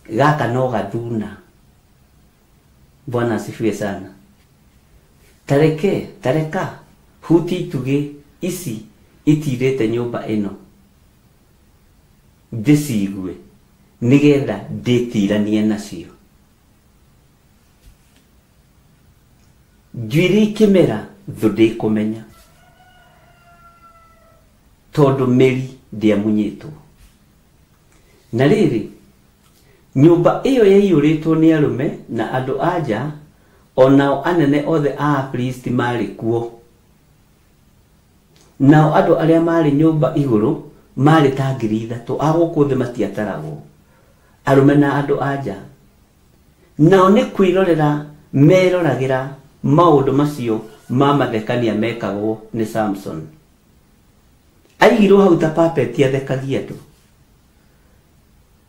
Gaka no gathuna. Bwana asifiwe sana. Ta reke, ta reka hutie itugĩ ici itiirĩte nyũmba ĩno, ndĩciigue, nĩgetha ndĩĩtiiranie nacio. Njuĩrĩ ikĩmera thũ ndĩkũmenya, tondũ mĩri ndĩamunyĩtwo. Na rĩrĩ, nyũmba ĩyo yaiyũrĩtwo nĩ arũme na andũ-a-nja, o nao anene othe a Afilisti maarĩ kuo. Nao andũ arĩa maarĩ nyũmba igũrũ maarĩ ta 3,000, a gũkũ thĩ matiataragwo, arũme na andũ-a-nja. Nao nĩ kwĩrorera meeroragĩra maũndũ macio ma mathekania mekagwo nĩ Samsoni. Aigirwo hau ta puppet athekagie andũ.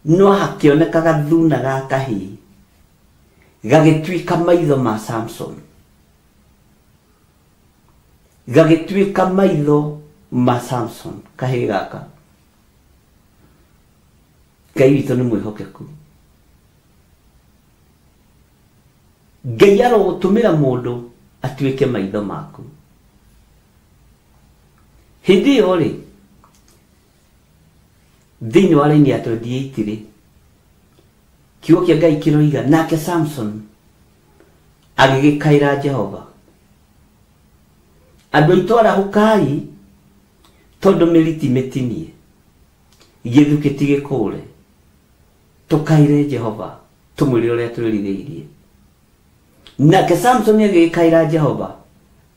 No hakĩoneka gathuna ga kahĩĩ gagĩtuĩka maitho ma Samsoni. Gagĩtuĩka maitho ma Samson, kahĩĩ gaka. Ngai witũ nĩ mwĩhokeku. Ngai arogũtũmĩra mũndũ atuĩke maitho maku. Hĩndĩ ĩyo rĩ, Thĩinĩ wa raini ya 28 rĩ, kiugo kĩa Ngai kĩroiga, nake Samson agĩgĩkaĩra Jehova, andũ aitũ arahũkai, tondũ mĩri ti mĩtinie, gĩthukĩ ti gĩkũre, tũkaĩre Jehova tũmwĩre ũrĩa twĩrirĩirie. Nake Samson agĩgĩkaĩra Jehova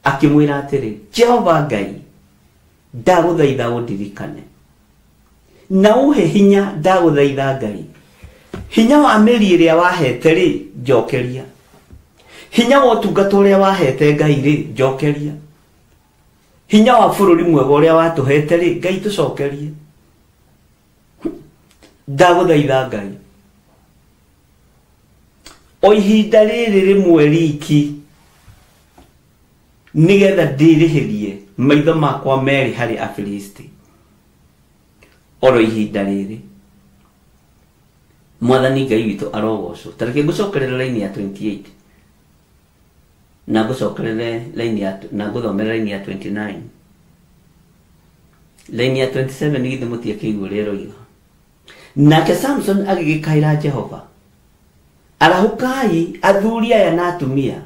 akĩmwĩra atĩrĩ, Jehova Ngai, ndagũthaitha ũndirikane na ũhe hinya, ndagũthaitha Ngai, hinya wa mĩri ĩrĩa wahete rĩ, njokeria hinya wa ũtungata ũrĩa wahete Ngai rĩ, njokeria hinya wa bũrũri mwega ũrĩa watũhete rĩ, Ngai tũcokerie, ndagũthaitha Ngai, o ihinda rĩrĩ rĩmwe riki, nĩgetha ndĩrĩhĩrie maitho makwa merĩ harĩ Afilisti, oro ihinda rĩrĩ. Mwathani Ngai witũ arogocwo. Ta reke ngũcokerere raini ya 28 na ngũcokerere raini ya na ngũthomere raini ya 29, raini ya 27, githĩ mũtiakĩigua ũrĩa ĩroiga? Nake Samson agĩgĩkaĩra Jehova, arahũkai athuri aya na atumia,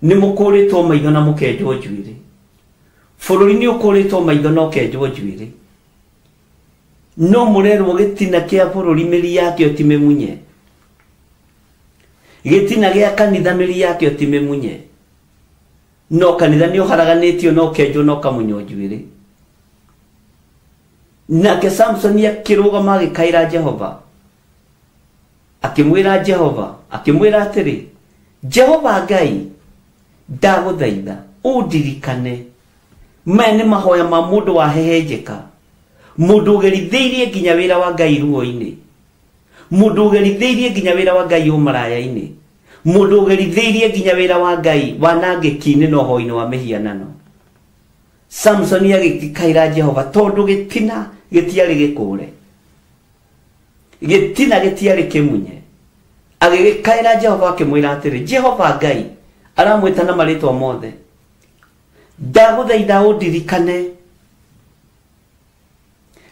nĩ mũkũrĩtwo maitho na mũkenjwo njuĩrĩ. Bũrũri nĩ ũkũrĩtwo maitho na ũkenjwo njuĩrĩ, no mũrerwo gĩtina kĩa bũrũri mĩri yakĩo ti mĩmunye, gĩtina gĩa kanitha mĩri yakĩo ti mĩmunye, no kanitha nĩ ũharaganĩtio na ũkenjwo na ũkamunywo njuĩrĩ. Nake Samsoni akĩrũgama agĩkaĩra Jehova, akĩmwĩra Jehova, akĩmwĩra atĩrĩ, Jehova Ngai, ndagũthaitha ũndirikane. Maya nĩ mahoya ma mũndũ wahehenjeka, mũndũ ũgerithĩirie nginya wĩra wa Ngai ruo-inĩ, mũndũ ũgerithĩirie nginya wĩra wa Ngai ũmaraya-inĩ, mũndũ ũgerithĩirie nginya wĩra wa Ngai wanangĩki-inĩ na ũhoi-inĩ wa mĩhianano. Samsoni agĩkaĩra Jehova tondũ gĩtina gĩtiarĩ gĩkũre, gĩtina gĩtiarĩ kĩmunye. Agĩgĩkaĩra Jehova akĩmwĩra atĩrĩ, Jehova Ngai, aramwĩta na marĩtwa mothe, ndagũthaitha ũndirikane.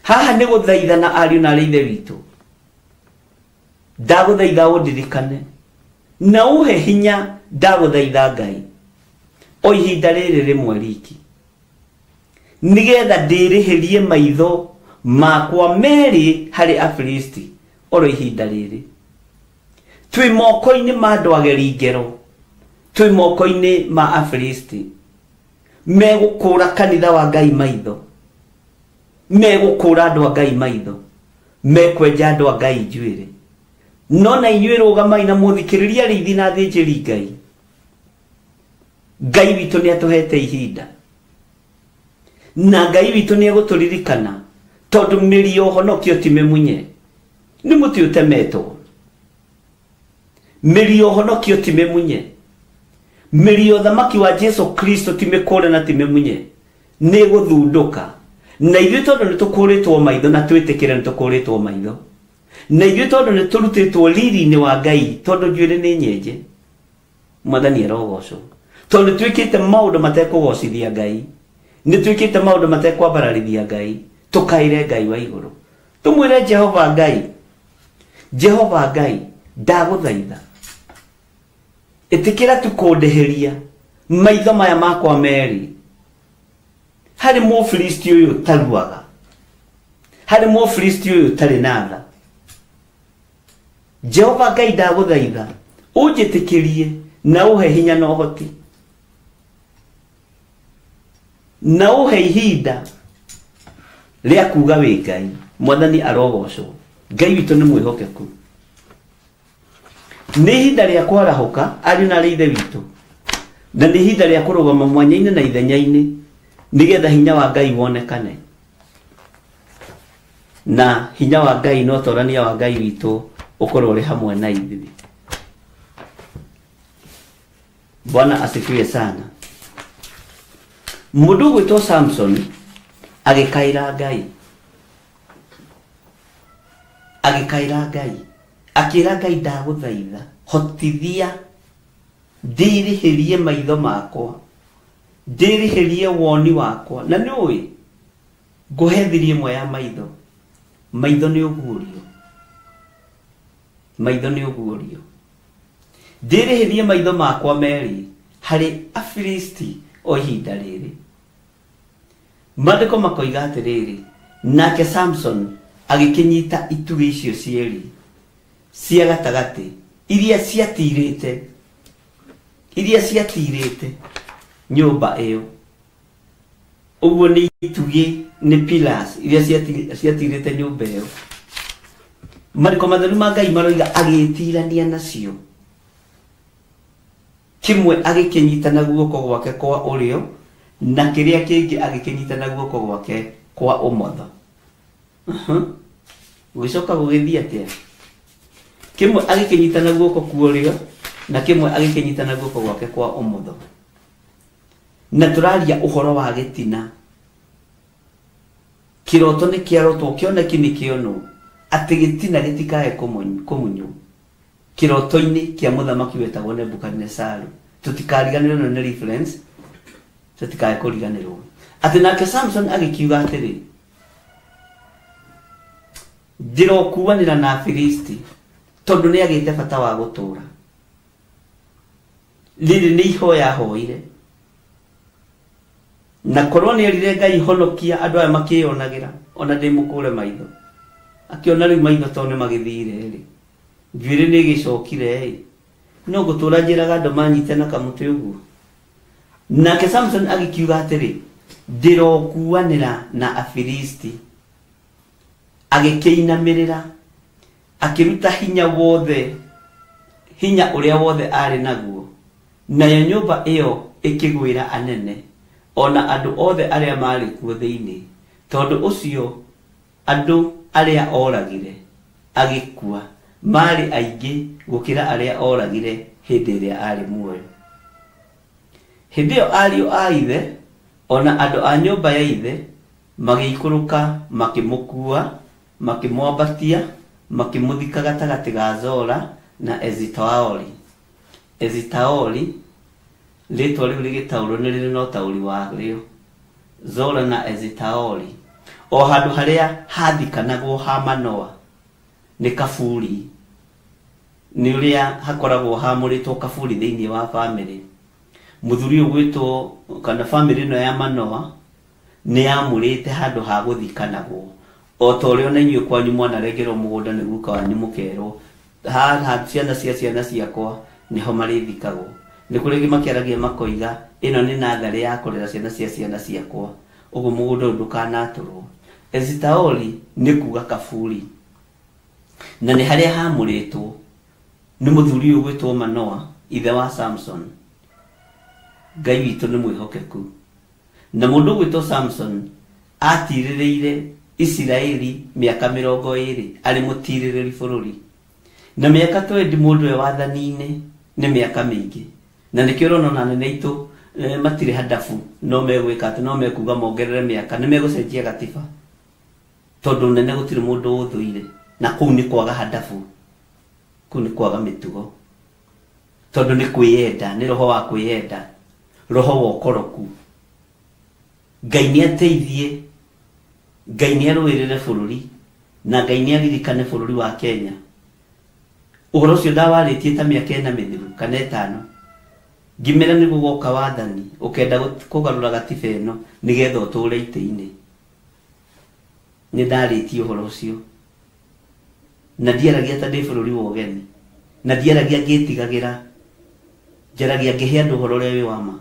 Haha nĩ gũthaitha na ariũ na arĩ ithe witũ, ndagũthaitha ũndirikane na ũhe hinya, ndagũthaitha Ngai, o ihinda rĩrĩ rĩmwe riki, nĩgetha ndĩrĩhĩrie maitho makwa merĩ harĩ Afilisti, oro ihinda rĩrĩ. Twĩ moko-inĩ ma andũ ageri ngero, twĩ moko-inĩ ma Afilisti, megũkũra kanitha wa Ngai maitho, megũkũra andũ a Ngai maitho, mekwenja andũ a Ngai njuĩrĩ. No na inyuĩ rũgamai na mũthikĩrĩrie arĩithi na athĩnjĩri Ngai. Ngai witũ nĩ atũhete ihinda, na Ngai witũ nĩ egũtũririkana, tondũ mĩri ya ũhonokio ti mĩmunye, nĩ mũtĩ ũtemetwo. Mĩri ya ũhonokio ti mĩmunye, mĩri ya ũthamaki wa Jesu Kristo ti mĩkũre na ti mĩmunye, nĩ ĩgũthundũka. Na ithuĩ tondũ nĩ tũkũrĩtwo maitho, na twĩtĩkĩre nĩ tũkũrĩtwo maitho, na ithuĩ tondũ nĩ tũrutĩtwo riri-inĩ wa Ngai, tondũ njuĩrĩ nĩ nyenje, Mwathani arogocwo, tondũ nĩ twĩkĩte maũndũ matekũgocithia Ngai, nĩ twĩkĩte maũndũ matekwambararithia Ngai, tũkaĩre Ngai wa igũrũ, tũmwĩre Jehova Ngai, Jehova Ngai, ndagũthaitha ĩtĩkĩra tu kũndĩhĩria maitho maya makwa merĩ harĩ Mũfilisti ũyũ ũtaruaga, harĩ Mũfilisti ũyũ ũtarĩ na tha. Jehova Ngai, ndagũthaitha ũnjĩtĩkĩrie na ũhe hinya na ũhoti na ũhe ihinda rĩa kuga wĩ Ngai. Mwathani arogocwo. Ngai witũ nĩ mwĩhokeku. Nĩ ihinda rĩa kwarahũka, ariũ na arĩ ithe witũ, na nĩ ihinda rĩa kũrũgama mwanya-inĩ na ithenya-inĩ, nĩgetha hinya wa Ngai wonekane, na hinya wa Ngai na ũtorania wa Ngai witũ ũkorwo ũrĩ hamwe na ithuĩ. Bwana asifiwe sana. Mũndũ ũgwĩtwo Samson agĩkaĩra Ngai, agĩkaĩra Ngai, akĩra Ngai, ndagũthaitha hotithia ndĩrĩhĩrie maitho makwa, ndĩrĩhĩrie woni wakwa, na nĩ ũĩ ngũhe thiri ĩmwe ya maitho. Maitho nĩ ũguũrio. Maitho nĩ ũguũrio. Ndĩrĩhĩrie maitho makwa merĩ harĩ Afilisti o ihinda rĩrĩ. Maandĩko makoiga atĩrĩrĩ, nake Samson agĩkĩnyita itugĩ icio cierĩ cia gatagatĩ iria ciatiirĩte iria ciatiirĩte nyũmba ĩyo. Ũguo nĩ itugĩ nĩ pillars iria ciatiirĩte nyũmba ĩyo. Maandĩko matheru ma Ngai maroiga agĩĩtirania nacio. Kĩmwe agĩkĩnyita na guoko gwake kwa ũrĩo, na kĩrĩa kĩngĩ agĩkĩnyita na guoko gwake kwa ũmotho. Gũgĩcoka gũgĩthiĩ atĩa? Kĩmwe agĩkĩnyita na guoko kwa ũrĩo, na kĩmwe agĩkĩnyita na guoko gwake kwa ũmotho. Na tũraria ũhoro wa gĩtina. Kĩroto nĩ kĩarotwo, kĩoneki nĩ kĩonwo, atĩ gĩtina gĩtikae kũmunywo. Kĩroto-inĩ kĩa mũthamaki wetagwo Nebukadinesaru. Tũtikariganĩrwo ĩno nĩ reference, tũtikae kũriganĩrwo. Atĩ nake Samson agĩkiuga atĩrĩ, ndĩrokuanĩra na Afilisti tondũ nĩ agĩte bata wa gũtũũra. Rĩrĩ nĩ ihoya ahoire. Na korwo nĩ erire Ngai honokia andũ aya makĩyonagĩra ona ndĩ mũkũre maitho. Akĩona rĩu maitho tondũ nĩ magĩthire rĩ. Njuĩrĩ nĩ ĩgĩcokire ĩ. No ngũtũra njĩraga andũ manyite na kamũtĩ ũguo. Nake Samson agĩkiuga atĩrĩ, ndĩrokuanĩra na Afilisti. Agĩkĩinamĩrĩra, akĩruta hinya wothe, hinya ũrĩa wothe aarĩ naguo, nayo nyũmba ĩyo ĩkĩgwĩra anene, o na andũ othe arĩa maarĩ kuo thĩinĩ. Tondũ ũcio andũ arĩa oragire agĩkua maarĩ aingĩ gũkĩra arĩa oragire hĩndĩ ĩrĩa aarĩ muoyo. Hĩndĩ ĩyo ariũ a ithe, o na andũ a nyũmba ya ithe, magĩikũrũka makĩmũkuua, makĩmwambatia, makĩmũthika gatagatĩ ga Zora na Esitaoli. Esitaoli, rĩĩtwa rĩu rĩgĩtaũrwo nĩ rĩrĩ na ũtaũri warĩo. Zora na Esitaoli, o handũ harĩa haathikanagwo ha Manoa, nĩ kaburi. Nĩ ũrĩa hakoragwo haamũrĩtwo kaburi thĩinĩ wa famĩlĩ. Mũthuri ũyũ ũgwĩtwo, kana famĩlĩ ĩno ya Manoa, nĩ yamũrĩte handũ ha gũthikanagwo. O ta ũrĩa ona inyuĩ kwanyu mwanarengerwo mũgũnda nĩ guka wanyu mũkerwo, haha ciana cia ciana ciakwa nĩho marĩthikagwo. Nĩ kũrĩ angĩ makĩaragia makoiga, ĩno nĩ natharĩ ya kũrera ciana cia ciana ciakwa, ũguo mũgũnda ũyũ ndũkanatũrwo. Esitaoli nĩ kuga kaburi, na nĩ harĩa hamũrĩtwo nĩ mũthuri ũyũ ũgwĩtwo Manoa, ithe wa Samson. Ngai witũ nĩ mwĩhokeku. Na mũndũ ũgwĩtwo Samson aatirĩrĩire Isiraeli mĩaka 20 arĩ mũtirĩrĩri bũrũri. Na mĩaka twendi mũndũ e wathani-inĩ nĩ mĩaka mĩingĩ. Na nĩkĩo ũrona ona anene aitũ matirĩ handabu no megwĩka atĩ no mekuga mongerere mĩaka, nĩ megũcenjia gatiba. Tondũ ũnene gũtirĩ mũndũ ũũthũire. Na kũu nĩ kwaga handabu, kũu nĩ kwaga mĩtugo. Tondũ nĩ kwĩyenda, nĩ roho wa kwĩyenda, roho wa ũkoroku. Ngai nĩ ateithie, Ngai nĩ arũĩrĩre bũrũri, na Ngai nĩ aririkane bũrũri wa Kenya. Ũhoro ũcio ndawarĩtie ta mĩaka ĩna mĩthiru kana ĩtano, ngĩmera nĩ gũgoka wathani ũkenda kũgarũra gatiba ĩno nĩgetha ũtũre itĩ-inĩ. Nĩ ndarĩtie ũhoro ũcio. Na ndiaragia ta ndĩ bũrũri wa ũgeni, na ndiaragia ngĩĩtigagĩra, njaragia ngĩhe andũ ũhoro ũrĩa wĩ wa ma,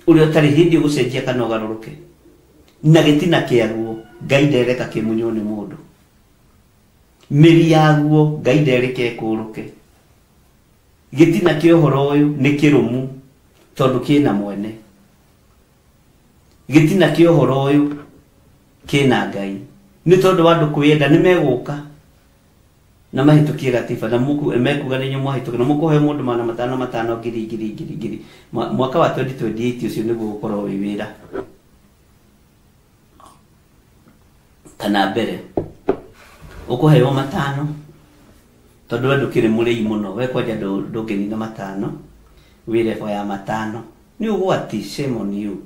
ũrĩa ũtarĩ hĩndĩ ũgũcenjia kana ũgarũrũke. Na gĩtina kĩaguo Ngai ndereka kĩmunywo nĩ mũndũ, mĩri yaguo Ngai ndereka ĩkũrũke. Gĩtina kĩa ũhoro ũyũ nĩ kĩrũmu tondũ kĩna mwene. Gĩtina kĩa ũhoro ũyũ kĩna Ngai. Nĩ tondũ wa andũ kwĩyenda nĩ megũka na mahĩtũkie gatiba na mekuga nĩ inyuĩ mwahĩtũkia na mũkũhe mũndũ 500 matano ngiri ngiri ngiri ngiri. Mwaka wa 2028 ũcio nĩguo ũgũkorwo wĩ wĩra. Kana mbere ũkũheo matano tondũ we ndũkĩrĩ mũrĩi mũno, we kwanja ndũngĩnina matano, wĩ level ya matano. Nĩ ũgwati, shame on you.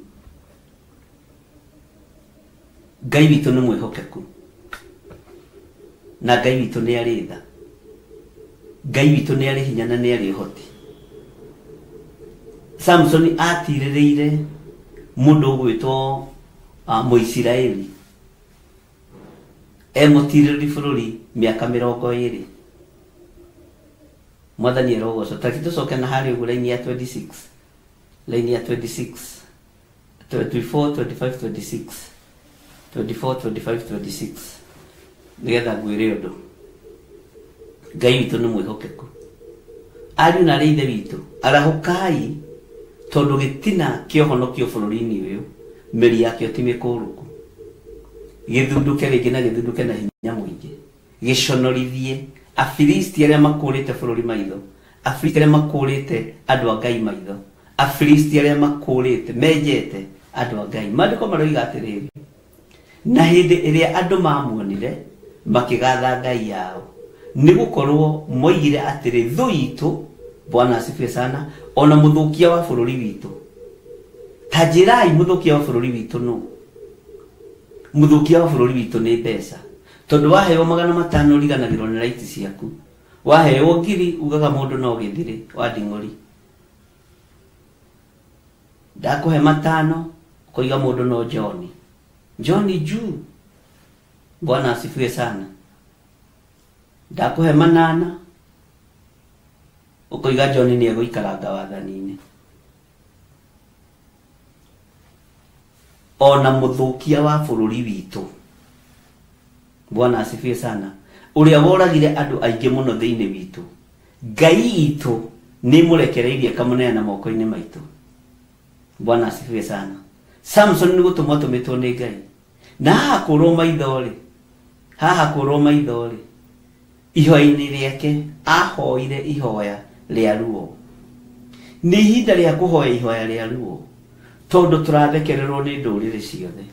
Ngai witũ nĩ mwĩhokeku. Na Ngai witũ nĩ arĩ tha. Ngai witũ nĩ arĩ hinya na nĩ arĩ ũhoti. Samsoni atirĩrĩire mũndũ ũgwĩtwo Mũisiraeli e mũtirĩrĩri bũrũri mĩaka 20. Mwathani arogocwo. Ta reke tũcoke na harĩa ũguo raini ya 26. Raini ya 26. 24, 25, 26. 24, 25, 26. Nĩgetha ngwĩre ũndũ. Ngai witũ nĩ mwĩhokeku. Ariũ na arĩ ithe witũ, arahũkai tondũ gĩtina kĩa ũhonokio bũrũri-inĩ ũyũ, mĩri yakĩo ti mĩkũrũku. Gĩthundũke rĩngĩ na gĩthundũke na hinya mũingĩ. Gĩconorithie Afilisti arĩa makũũrĩte bũrũri maitho, Afilisti arĩa makũũrĩte andũ a Ngai maitho, Afilisti arĩa makũũrĩte, menjete andũ a Ngai. Maandĩko maroiga atĩrĩrĩ, Na hĩndĩ ĩrĩa andũ maamuonire, makĩgaatha ngai yao, nĩ gũkorwo moigire atĩrĩ, Thũ iitũ, Bwana asifiwe sana, o na mũthũkia wa bũrũri witũ. Ta njĩrai mũthũkia wa bũrũri witũ nũ? Mũthũkia wa bũrũri witũ nĩ mbeca. Tondũ waheo 500 ũriganagĩrwo nĩ right ciaku. Waheo ngiri ugaga mũndũ no gĩthirĩ wa nding'ũri. Ndakũhe 5 ũkoiga mũndũ no John. John juu. Bwana asifiwe sana. Ndakũhe 8 ũkoiga John nĩ egũikaranga wathani-inĩ. Ona mũthũkia wa bũrũri witũ. Bwana asifiwe sana. Ũrĩa woragire andũ aingĩ mũno thĩinĩ witũ. Ngai itũ nĩ ĩmũrekereirie ĩkamũneana moko-inĩ maitũ. Bwana asifiwe sana. Samson nĩ gũtũmwo atũmĩtwo nĩ Ngai. Na haha kũrwo maitho-rĩ, haha kũrwo maitho-rĩ, ihoya-inĩ rĩake ahoire ihoya rĩa ruo. Nĩ ihinda rĩa kũhoya ihoya rĩa ruo, tondũ tũrathekererwo nĩ ndũrĩrĩ ciothe.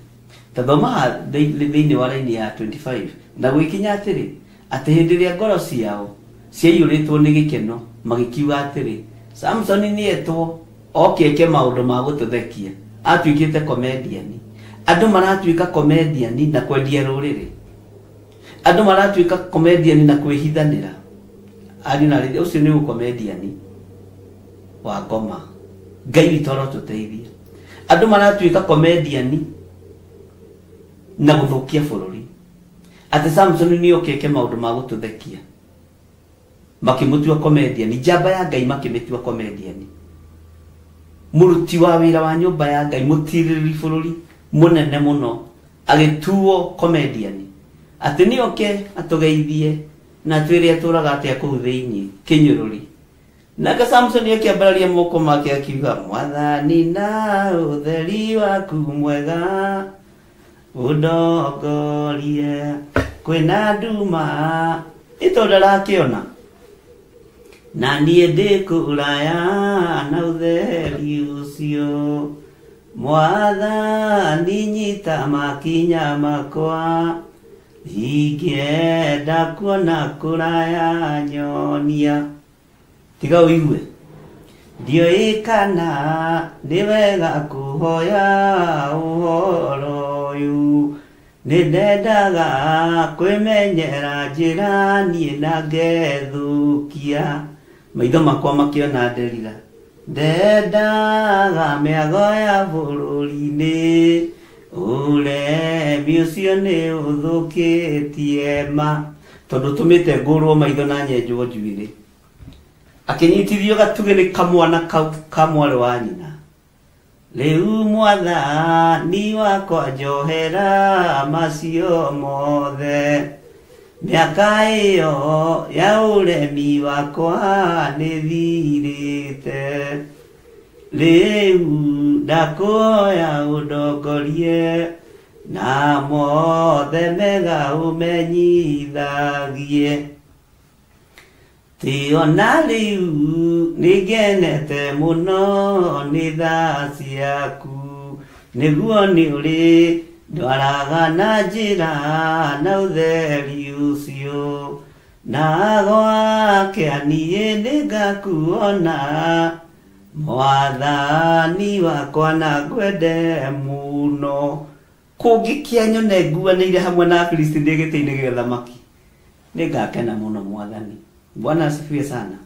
Ta thoma haha thĩinĩ wa raini ya 25, na gũgĩkinya atĩrĩ, atĩ hĩndĩ ĩrĩa ngoro ciao ciaiyũrĩtwo nĩ gĩkeno, magĩkiuga atĩrĩ, Samsoni nĩetwo oke eke maũndũ ma gũtũthekia. Atuĩkĩte comedian. Andũ maratuĩka comedian na kwendia rũrĩrĩ. Andũ maratuĩka comedian na kwĩhithanĩra. Ariũ na aarĩ, ũcio nĩ ũcomedian wa ngoma. Ngai witũ arotũteithia. Andũ maratuĩka comedian na gũthũkia bũrũri. Atĩ Samson nĩ oke eke maũndũ ma gũtũthekia. Makĩmũtua comedian, njamba ya Ngai makĩmĩtua comedian. Mũruti wa wĩra wa nyũmba ya Ngai, mũtirĩrĩri bũrũri mũnene mũno, agĩtuo comedian. Atĩ nĩ oke atũgeithie na atwĩre atũraga atĩa kũu thĩinĩ, kĩnyũrũri. Nake Samson akĩambararia moko make akiuga, Mwathani na ũtheri waku mwega ũndongorie kwĩna nduma ĩ tondũ ndarakĩona na niĩ ndĩ kũraya na ũtheri ũcio Mwathani nyita makinya makwa ingĩenda kuona kũraya nyonia. Tiga ũigue. Ndiũĩ kana nĩ wega kũhoya ũhoro ũyũ. Nĩ ndendaga kwĩmenyera njĩra niĩ na ngethũkia. Maitho makwa makĩona nderira. Ndendaga mĩago ya bũrũri-inĩ. Ũremi ũcio nĩ ũthũkĩtie ma. Tondũ ũtũmĩte ngũrwo maitho na nyenjwo njuĩrĩ. Akĩnyitithio gatugĩ nĩ kamwana kau ka mwarĩ wa nyina. Rĩu mwathani wakwa njohera macio mothe. Mĩaka ĩyo ya ũremi wakwa nĩthirĩte. Rĩu ndakũhoya ũndongorie na mothe mega ũmenyithagie. Ti ona rĩu nĩngenete mũno nĩ tha ciaku, nĩguo nĩũrĩ ndwaraga na njĩra na ũtheri ũcio, na gwakĩa niĩ nĩngakuona, Mwathani wakwa na ngwende mũno. Kũngĩkĩa nyone nguanĩire hamwe na Afilisti ndĩ gĩtĩ-inĩ gĩa ũthamaki. Nĩ ngakena mũno Mwathani. Bwana asifiwe sana.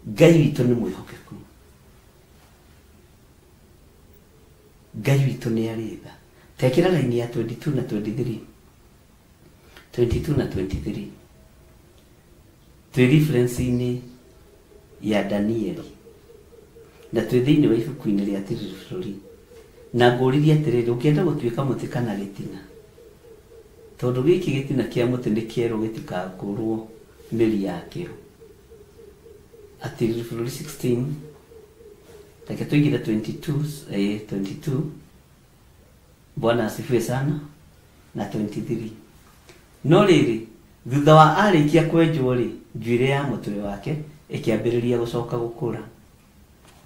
Ngai witũ nĩ mwĩhokeku. Ngai witũ nĩ arĩ tha. Tekĩra raini ya 22 na 23. 22 na 23. Twĩ reference-inĩ ya Danieli na twĩ thĩinĩ wa ibuku-inĩ rĩa Tiriri Bũrũri. Na ngũririe atĩrĩrĩ, ũngĩenda gũtuĩka mũtĩ kana gĩtina? Tondũ gĩkĩ gĩtina kĩa mũtĩ nĩ kĩerwo gĩtikakũrwo mĩri yakĩo. Atiriri Bũrũri 16, reke tũingĩre 22, 22. Bwana asifiwe sana, na 23. No rĩrĩ, thutha wa arĩkia kwenjwo-rĩ, njuĩrĩ ya mũtwe wake ĩkĩambĩrĩria gũcoka gũkũra.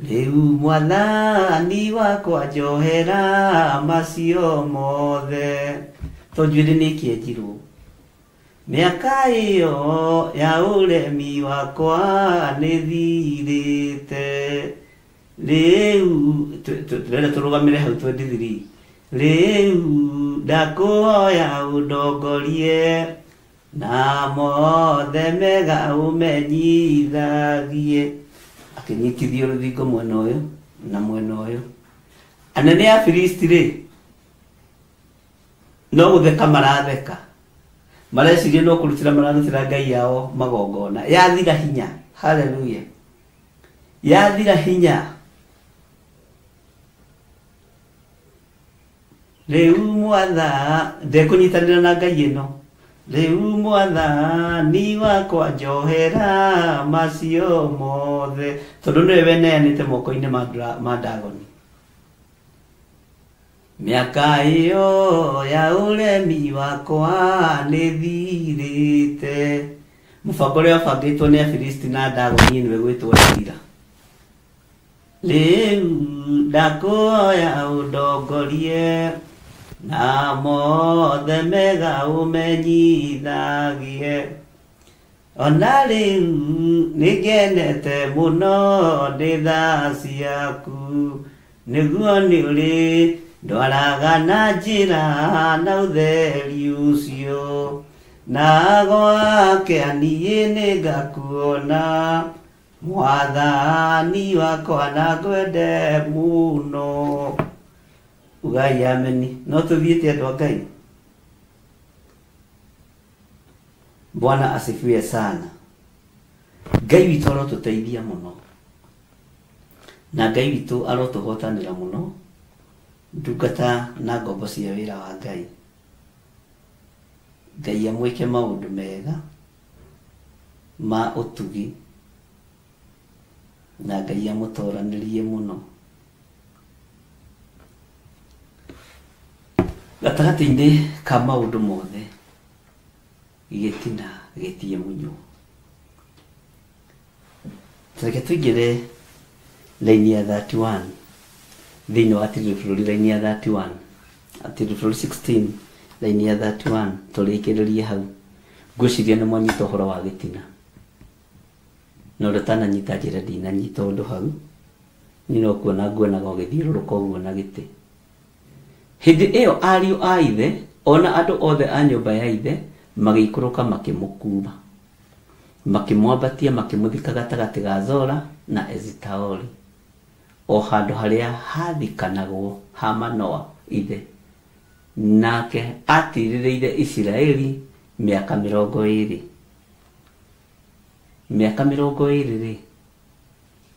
Rĩu Mwathani wakwa njohera macio mothe. To njuĩrĩ nĩ ĩkĩenjirwo. Mĩaka ĩyo ya ũremi wakwa nĩ thirĩte. Rĩu tũrenda tũrũgamĩre hau 23. Rĩu ndakũhoya ũndongorie na mothe mega ũmenyithagie. Akĩnyitithio rũthingo mwena ũyũ na mwena ũyũ. Anene a Filisti rĩ, no gũtheka maratheka. Mareciria no kũrutĩra mararutĩra ngai yao magongona. Yathira hinya. Hallelujah. Yathira hinya. Rĩu mwatha ndekũnyitanĩra na ngai ĩno. Rĩu Mwathani wakwa njohera macio mothe. Tondũ nĩwe weneanĩte moko-inĩ ma Dagoni. Mĩaka ĩyo ya ũremi wakwa nĩ thirĩte. Mũbango ũrĩa wabangĩtwo nĩ Afilisti na Dagoni nĩwe gwĩtwo Delila. Rĩu ndakũhoya ũndongorie na mothe mega ũmenyithagie. Ona rĩu nĩngenete mũno ndĩ tha ciaku, nĩguo nĩ ũrĩ ndwaraga na njĩra na ũtheri ũcio, na gwake niĩ nĩngakuona Mwathani wakwa na ngwende mũno. Ugai ameni. No tũthiĩte andũ a Ngai. Bwana asifiwe sana. Ngai witũ arotũteithia mũno. Na Ngai witũ arotũhotanĩra mũno. Ndungata na ngombo cia wĩra wa Ngai. Ngai amwĩke maũndũ mega ma ũtugi na Ngai amũtoranĩrie mũno. Gatagatĩ-inĩ ka maũndũ mothe, gĩtina gĩtie mũnyũ. Reke tũingĩre raini ya 31 thĩinĩ wa Tiriri Bũrũri raini ya 31 Tiriri Bũrũri 16 raini ya 31 tũrĩkĩrĩrie hau. Ngwĩciria nĩ mwanyita ũhoro wa gĩtina. Na ũrĩa ũtananyita njĩra ndinanyita ũndũ hau, niĩ no kuona nguonaga ũgĩthiũrũrũka ũguo na gĩtĩ. Hĩndĩ ĩyo ariũ a ithe o na andũ othe a nyũmba ya ithe magĩikũrũka makĩmũkuua. Makĩmwambatia makĩmũthika gatagatĩ ga Zora na Ezitaoli, o handũ harĩa haathikanagwo ha Manoa ithe. Nake aatiirĩrĩire Isiraeli mĩaka mĩrongo ĩĩrĩ. Mĩaka mĩrongo ĩĩrĩ-rĩ,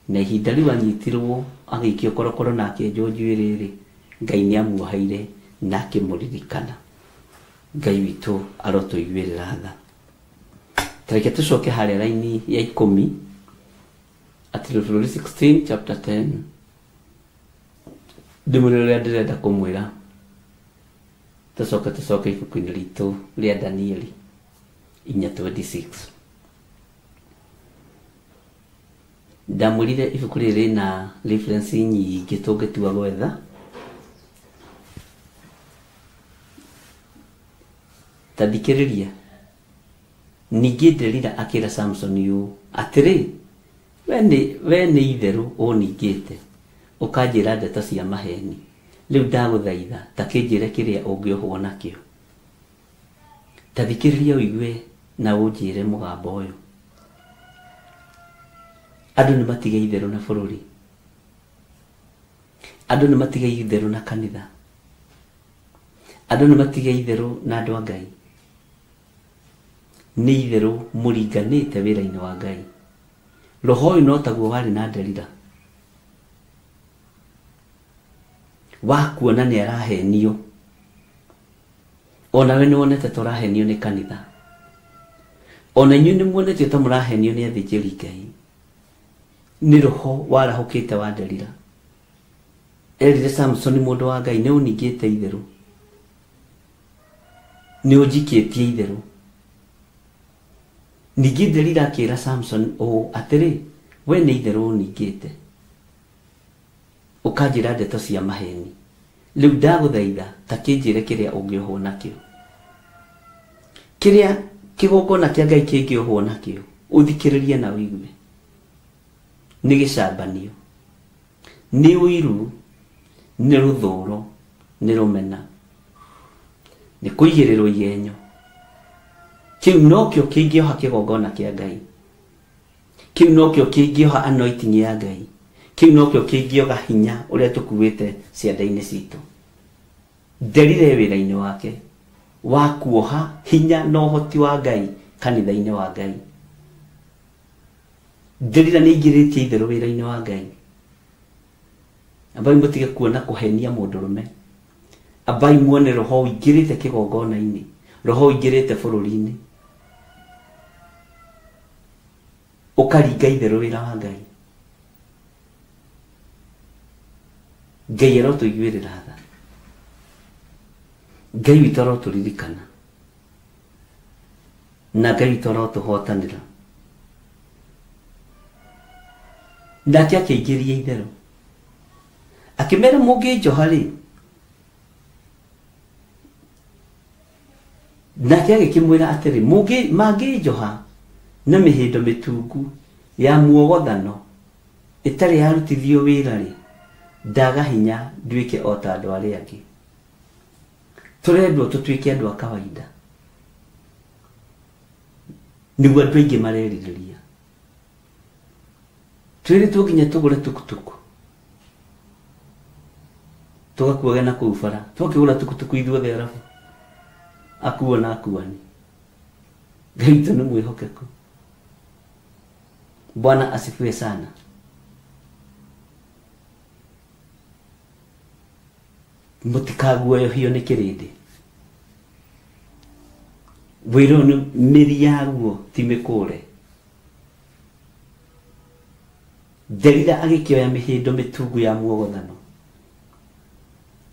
na ihinda rĩu anyitirwo agĩikio korokoro na akĩenjwo njuĩrĩ-rĩ, Ngai nĩamuoheire na akĩmũririkana. Ngai witũ arotũiguĩrĩra tha. Tareke tũcoke harĩa raini ya ikũmi, Atirũ Bũrũri 16 chapter 10, ndĩmwĩre ũrĩa ndĩrenda kũmwĩra, tũcoke tũcoke ibuku-inĩ ritũ rĩa Danieli 4:26. Ndamwĩrire ibuku rĩrĩ rĩna reference nyingĩ tũngĩtua gwetha. Ta thikĩrĩria. Ningĩ Delila akĩra Samsoni ũũ, Atĩrĩ, wee nĩ itherũ ũningĩte, ũkanjĩra ndeto cia maheeni. Rĩu ndagũthaitha, ta kĩnjĩre kĩrĩa ũngĩohwo nakĩo. Ta thikĩrĩria ũigue na ũnjĩre mũgambo ũyũ. Andũ nĩ matige itherũ na bũrũri. Andũ nĩ matige itherũ na kanitha. Andũ nĩ matige itherũ na andũ a Ngai. Nĩ itherũ mũringanĩte wĩra-inĩ wa Ngai. Roho ũyũ no taguo warĩ na Delila. Wa kuona nĩ arahenio. Onawe nĩ wonete ta ũrahenio nĩ kanitha. Ona inyuĩ nĩ muonetio ta mũrahenio nĩ athĩnjĩri Ngai. Nĩ roho warahũkĩte wa Delila. Erire Samsoni mũndũ wa Ngai nĩ ũningĩte itherũ. Nĩ ũnjikĩtie itherũ. Ningĩ Delila akĩra Samson ũũ atĩrĩ, we nĩ itherũ ũningĩte. Ũkanjĩra ndeto cia maheni. Rĩu ndagũthaitha ta kĩnjĩre kĩrĩa ũngĩohwo nakĩo. Kĩrĩa kĩgongona kĩa Ngai kĩngĩohwo nakĩo, ũthikĩrĩrie na ũigue. Nĩ gĩcambanio. Nĩ ũiru, nĩ rũthũũro, nĩ rũmena. Nĩ kũigĩrĩrwo igenyo. Kĩu nokĩo kĩngĩoha kĩgongona kĩa Ngai. Kĩu nokĩo kĩngĩoha anointing ya Ngai. Kĩu nokĩo kĩngĩoga hinya ũrĩa tũkuĩte cianda-inĩ citũ. Delila e wĩra-inĩ wake wa kuoha hinya na ũhoti wa Ngai kanitha-inĩ wa Ngai. Delila nĩ aingĩrĩtie itherũ wĩra-inĩ wa Ngai. Ambai mũtige kuona kũhenia mũndũrũme. Ambai muone roho ũingĩrĩte kĩgongona-inĩ, roho ũingĩrĩte bũrũri-inĩ. Ũkaringa itherũ wĩra wa Ngai. Ngai arotũiguĩrĩra tha. Ngai witũ arotũririkana. Na Ngai witũ arotũhotanĩra. Nake akĩingĩria itherũ. Akĩmera mũngĩnjoha rĩ, nake agĩkĩmwĩra atĩrĩ, mangĩnjoha na mĩhĩndo mĩtungu ya muogothano ĩtarĩ yarutithio wĩra-rĩ, ndaga hinya nduĩke o ta andũ arĩa angĩ. Tũrendwo tũtuĩke andũ a kawaida. Nĩguo andũ aingĩ marerirĩria. Twĩrĩtwo nginya tũgũre tukutuku. Tũgakuage na kũu bara. Twakĩgũra tukutuku ithuothe arabu. Akuo na akuani. Ngai witũ nĩ mwĩhokeku. Bwana asifiwe sana. Mũtikaguoyohio nĩ kĩrĩndĩ. Wĩra ũyũ nĩ mĩri yaguo ti mĩkũre. Delila agĩkĩoya mĩhĩndo mĩtungu ya muogothano,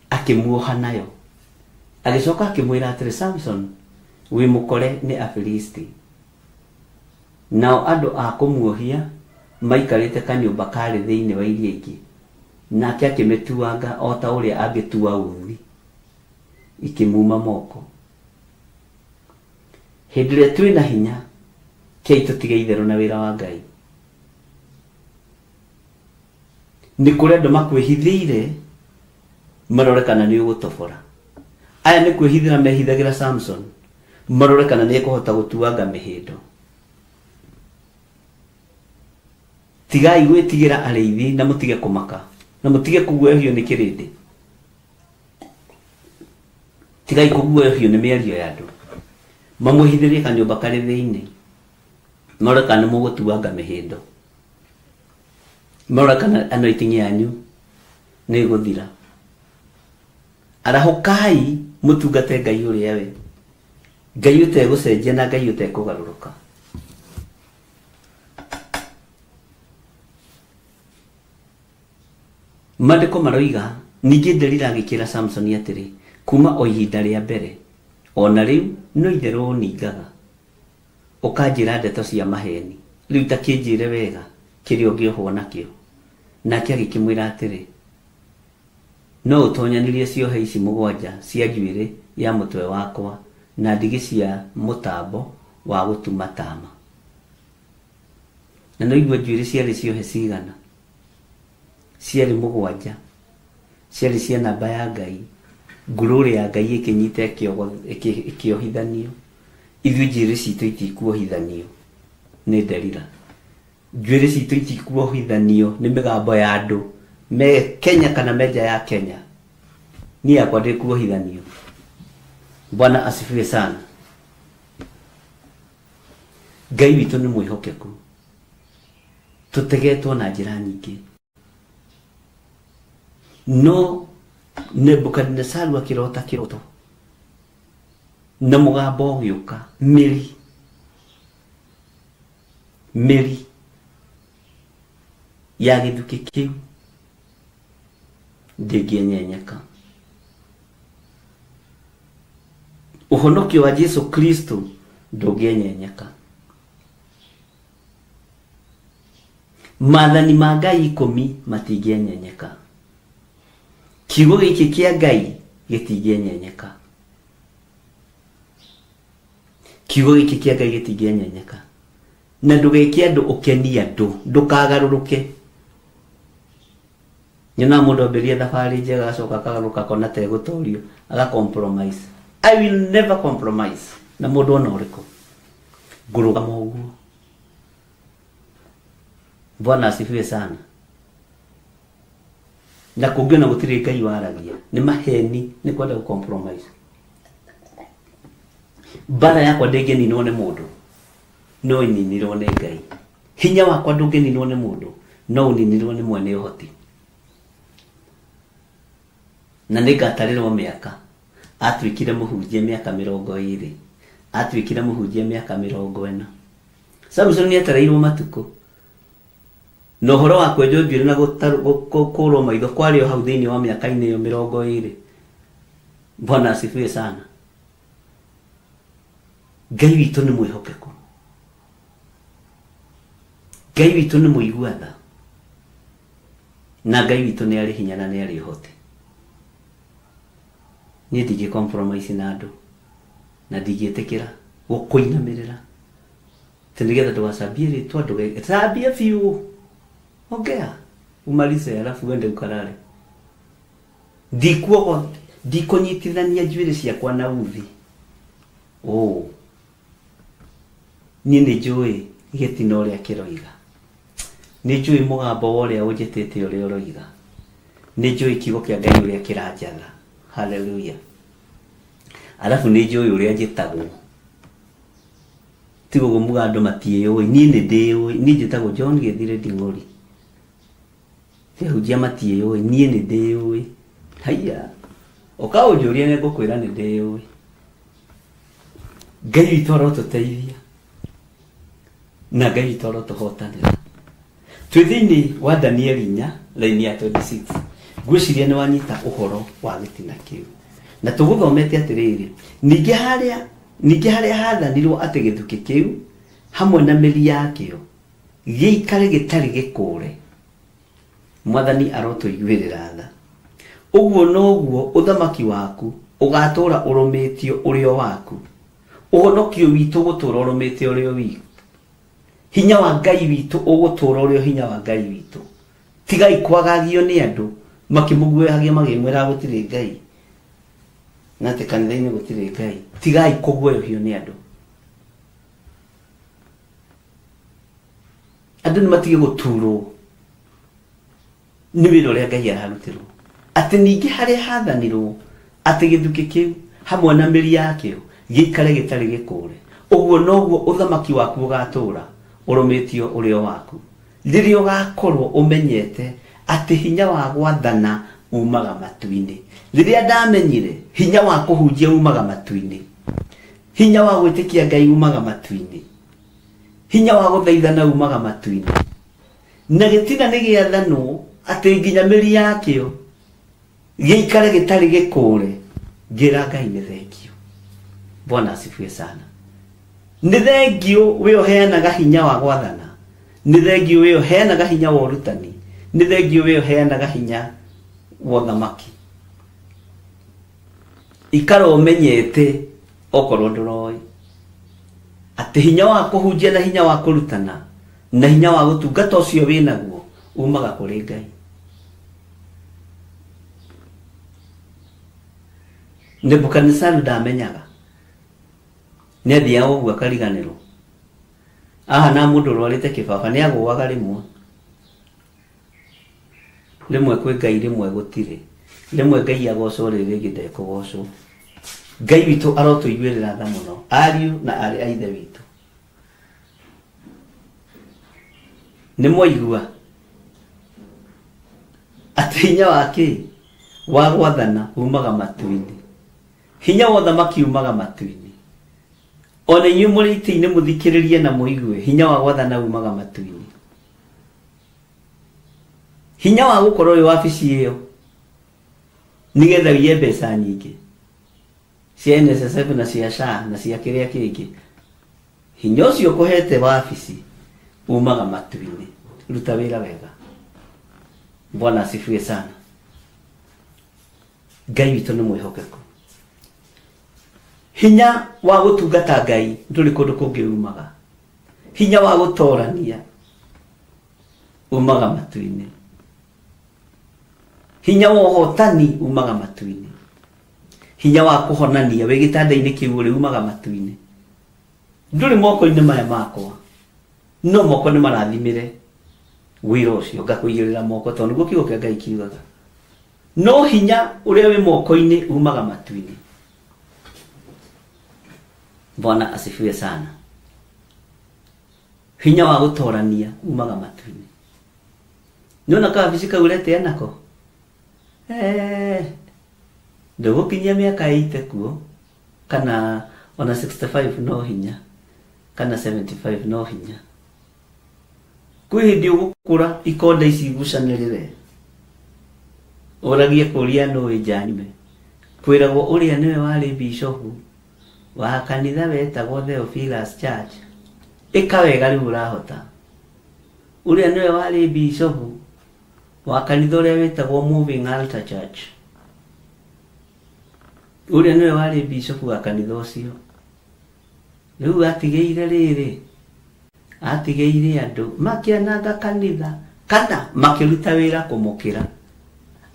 akĩmuoha nayo. Agĩcoka akĩmwĩra atĩrĩ, Samson, wĩ mũkore nĩ Afilisti. Nao andũ a kũmuohia maikarĩte kanyũmba kaarĩ thĩinĩ wa iria ingĩ, nake akĩmĩtuanga o ta ũrĩa angĩtua uthi, ikĩmuuma moko. Hĩndĩ ĩrĩa twĩ na hinya, kei tũtige itherũ na wĩra wa Ngai. Nĩ kũrĩ andũ makwĩhithĩire marore kana nĩ ũgũtobora. Aya nĩ kwĩhithĩra mehithagĩra Samson marore kana nĩ ekũhota gũtuanga mĩhĩndo. Tigai gwĩtigĩra arĩithi na mũtige kũmaka na mũtige kũguoyohio nĩ kĩrĩndĩ. Tigai kũguoyohio nĩ mĩario ya andũ. Mamwĩhithĩrie kanyũmba karĩ thĩinĩ marore kana nĩ mũgũtuanga mĩhĩndo. Marore kana anointing yanyu nĩ ĩgũthira. Arahũkai mũtungate Ngai ũrĩa we. Ngai ũtegũcenjia na Ngai ũtekũgarũrũka. Maandĩko maroiga, Ningĩ Delila agĩkĩĩra Samsoni atĩrĩ, Kuuma o ihinda rĩa mbere, o na rĩu no itherũ ũningaga, ũkanjĩra ndeto cia maheeni. Rĩu ta kĩnjĩre wega kĩrĩa ũngĩohwo nakĩo. Nake agĩkĩmwĩra atĩrĩ, No ũtonyanirie ciohe ici mũgwanja cia njuĩrĩ ya mũtwe wakwa na ndigi cia mũtambo wa gũtuma taama. Na no igue njuĩrĩ ciarĩ ciohe cigana? Ciarĩ mũgwanja. Ciarĩ cia namba ya Ngai. Ngurũrĩ ya Ngai ĩkĩnyita ĩkĩohithanio. Ithuĩ njuĩrĩ citũ itikuohithanio nĩ Delila. Njuĩrĩ citũ itikuohithanio nĩ mĩgambo ya andũ me Kenya kana me nja ya Kenya. Niĩ yakwa ndĩkuohithanio. Bwana asifiwe sana. Ngai witũ nĩ mwĩhokeku. Tũtegetwo na njĩra nyingĩ. No Nebukadinesaru akĩrota kĩroto na mũgambo ũgĩũka mĩri mĩri ya gĩthukĩ kĩu ndĩngĩenyenyeka. Ũhonokio wa Jesu Kristo ndũngĩenyenyeka. Maathani ma Ngai ikũmi matingĩenyenyeka. Kiugo gĩkĩ kĩa Ngai gĩtingĩenyenyeka. Kiugo gĩkĩ kĩa Ngai gĩtingĩenyenyeka. Na ndũgeke andũ ũkenie andũ, ndũkagarũrũke. Nyonaga mũndũ ambĩrĩria thabarĩ njega agacoka akagarũrũka akona ta egũtorio, aga compromise. I will never compromise na mũndũ ona ũrĩkũ. Ngũrũgama ũguo. Bwana asifiwe sana. Na kũngĩ ona gũtirĩ Ngai waragia, nĩ maheni, nĩ kwenda gũ compromise. Mbara yakwa ndĩngĩninwo nĩ mũndũ, no ĩninirwo nĩ Ngai. Hinya wakwa ndũngĩninwo nĩ mũndũ, no ũninirwo nĩ mwene ũhoti. Na nĩngatarĩrwo mĩaka. Atuĩkire mũhunjia mĩaka mĩrongo ĩrĩ. Atuĩkire mũhunjia mĩaka mĩrongo ĩna. Samson nĩatareirwo matukũ. Na ũhoro wa kwenjwo njuĩrĩ na gũkũrwo maitho kwarĩ o hau thĩinĩ wa mĩaka-inĩ ĩyo mĩrongo ĩrĩ. Bwana asifiwe sana. Ngai witũ nĩ mwĩhokeku. Ngai witũ nĩ mũigua tha. Na Ngai witũ nĩ arĩ hinya na nĩ arĩ ũhoti. Niĩ ndingĩ compromise na andũ na ndingĩtĩkĩra gũkũinamĩrĩra atĩ nĩgetha ndũgacambie rĩtwa ndũge cambia biũ ongea umalize alafu uende ukalale. Ndikuogo ndikũnyitithania njuĩrĩ ciakwa na uthi. Oh. Niĩ nĩ njũĩ gĩtina ũrĩa kĩroiga. Nĩ njũĩ mũgambo wa ũrĩa ũnjĩtĩte ũrĩa ũroiga. Nĩ njũĩ kiugo kĩa Ngai ũrĩa kĩranjatha. Hallelujah. Alafu nĩ njũĩ ũrĩa njĩtagwo. Tiga ũguo muga andũ matiĩyũĩ. Niĩ nĩ ndĩyũĩ. Niĩ njĩtagwo John Gĩthire Nding'ũri. Ahunjia matiĩyũĩ. Niĩ nĩ ndĩyũĩ. Haiya. Ũkaũnjũria nĩ ngũkwĩra nĩ ndĩyũĩ. Ngai witũ arotũteithia. Na Ngai witũ arotũhotanĩra. Twĩ thĩinĩ wa Danieli inya raini ya 26. Ngwĩciria nĩ wanyita ũhoro wa gĩtina kĩu. Na tũgũthomete atĩrĩrĩ, ningĩ harĩa ningĩ harĩa hathanirwo atĩ gĩthukĩ kĩu hamwe na mĩri yakĩo gĩikare gĩtarĩ gĩkũre. Mwathani arotũiguĩrĩra tha. Ũguo noguo ũthamaki waku ũgatũũra ũrũmĩtio ũrĩ o waku. Ũhonokio witũ ũgũtũũra ũrũmĩte ũrĩ o witũ. Hinya wa Ngai witũ ũgũtũũra ũrĩ o hinya wa Ngai witũ. Tigai kwagagio nĩ andũ makĩmũguoyagia magĩmwĩra gũtirĩ Ngai. Na atĩ kanitha-inĩ gũtirĩ Ngai. Tigai kũguoyohio nĩ andũ. Andũ nĩ matige gũturwo nĩ wĩra ũrĩa Ngai ararutĩrwo. Atĩ ningĩ harĩa hathanirwo atĩ gĩthukĩ kĩu hamwe na mĩri yakĩo gĩikare gĩtarĩ gĩkũre. Ũguo noguo ũthamaki waku ũgatũũra ũrũmĩtio ũrĩ o waku. Rĩrĩa ũgakorwo ũmenyete atĩ hinya wa gwathana umaga matu-inĩ. Rĩrĩa ndamenyire hinya wa kũhunjia umaga matu-inĩ. Hinya wa gwĩtĩkia Ngai umaga matu-inĩ. Hinya wa gũthaithana umaga matu-inĩ. Na gĩtina nĩ gĩathanwo atĩ nginya mĩri yakĩo gĩikare gĩtarĩ gĩkũre. Ngĩra Ngai nĩ thengio. Bwana asifiwe sana. Nĩ thengio we ũheanaga hinya wa gwathana. Nĩ thengio we ũheanaga hinya wa ũrutani. Nĩ thengio we ũheanaga hinya wa ũthamaki. Ikara ũmenyete okorwo ndũroĩ atĩ hinya wa kũhunjia na hinya wa kũrutana na hinya wa gũtungata ũcio wĩnaguo umaga kũrĩ Ngai. Nebukadnezaru ndamenyaga. Nĩ athiaga ũguo akariganĩrwo. Ahana mũndũ ũrwarĩte kĩbaba nĩ agũaga rĩmwe. Rĩmwe kwĩ Ngai rĩmwe gũtirĩ. Rĩmwe Ngai agocwo rĩrĩ rĩngĩ ndekũgocwo. Ngai witũ arotũiguĩrĩra tha mũno ariũ na aarĩ a ithe witũ. Nĩ mwaigua atĩ hinya wa kĩ wa gwathana umaga matu-inĩ. Hinya wa ũthamaki umaga matu-inĩ. Ona inyuĩ mũrĩ itĩ-inĩ mũthikĩrĩrie na mũigue, hinya wa gwathana umaga matu-inĩ. Hinya wa gũkorwo wĩ wabici ĩyo nĩgetha ũiye mbeca nyingĩ cia NSSF na cia SHA na cia kĩrĩa kĩngĩ, hinya ũcio ũkũhete wabici umaga matu-inĩ. Ruta wĩra wega. Bwana asifiwe sana. Ngai witũ nĩ mwĩhokeku. Hinya wa gũtungata Ngai ndũrĩ kũndũ kũngĩ umaga. Hinya wa gũtorania umaga matu-inĩ. Hinya wa ũhotani umaga matu-inĩ. Hinya wa kũhonania wĩ gĩtanda-inĩ kĩu ũrĩ umaga matu-inĩ. Ndũrĩ moko-inĩ maya makwa, no moko nĩ marathimĩre wĩra ũcio, ngakũigĩrĩra moko tondũ nĩguo kiugo kĩa Ngai kiugaga. No hinya ũrĩa wĩ moko-inĩ umaga matu-inĩ. Bwana asifiwe sana. Hinya wa gũtorania umaga matu-inĩ. Nĩwona kawabici kau ũretĩa nako? Eh, ndũgũkinyia mĩaka 80 kuo kana ona 65 no hinya kana 75 no hinya. Kwĩ hĩndĩ ũgũkũra ikonde ici igucanĩrĩre ũragie kũria nũ wĩ njanyume kwĩragwo ũrĩa nĩwe warĩ bishopu wa kanitha wetagwo Theophilus Church ĩka wega rĩu ũrahota ũrĩa nĩwe warĩ bishopu wa kanitha ũrĩa wĩtagwo Moving Altar Church ũrĩa nĩwe warĩ bishopu wa kanitha ũcio Rĩu atigĩire rĩrĩ, atigĩire andũ makĩananga kanitha kana makĩruta wĩra kũmũkĩra.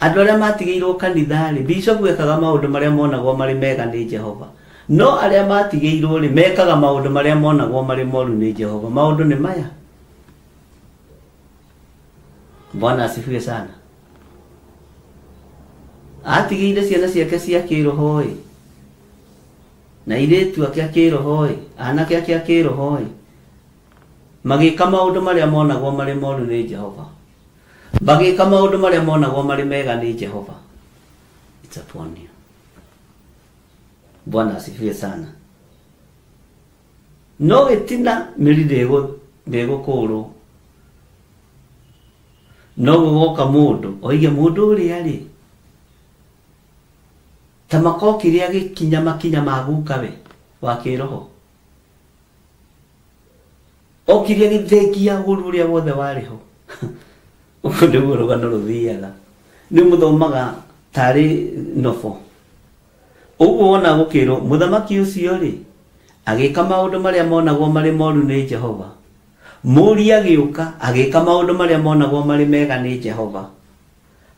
Andũ arĩa matigĩirwo kanitha-rĩ, bishopu ekaga maũndũ marĩa monagwo marĩ mega nĩ Jehova. No arĩa matigĩirwo-rĩ, mekaga maũndũ marĩa monagwo marĩ moru nĩ Jehova. Maũndũ nĩ maya. Bwana asifiwe sana. Atigĩire ciana ciake cia kĩroho-ĩ, na airĩtu ake a kĩroho-ĩ, anake ake a kĩroho-ĩ, magĩka maũndũ marĩa monagwo marĩ moru nĩ Jehova. Magĩka maũndũ marĩa monagwo marĩ mega nĩ Jehova. It's upon you. Bwana asifiwe sana. No gĩtina mĩri ndĩgũkũrwo. No gũgoka mũndũ oige mũndũ ũrĩa rĩ Ta makokire agĩkinya makinya ma gukawe wa kĩroho. Okire agĩthengia ũru ũrĩa wothe warĩ ho. Ũguo nĩguo rũgano rũthiaga. Nĩ mũthomaga tarĩ nobo. Ũguo wona gũkĩrwo mũthamaki ũcio rĩ, agĩka maũndũ marĩa monagwo marĩ moru nĩ Jehova. Mũriũ agĩũka agĩka maũndũ marĩa monagwo marĩ mega nĩ Jehova.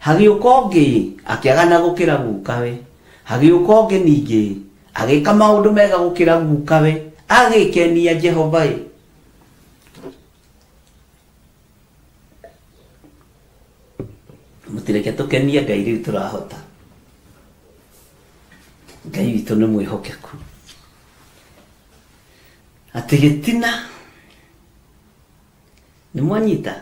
Hagĩũka ũngĩ, akĩagana gũkĩra gukawe. Hagĩũka ũngĩ ningĩ, agĩka maũndũ mega gũkĩra gukawe, agĩkenia Jehova-ĩ. Mũtireke tũkenie Ngai rĩu tũrahota. Ngai witũ nĩ mwĩhokeku. Atĩ gĩtina, nĩ mwanyita?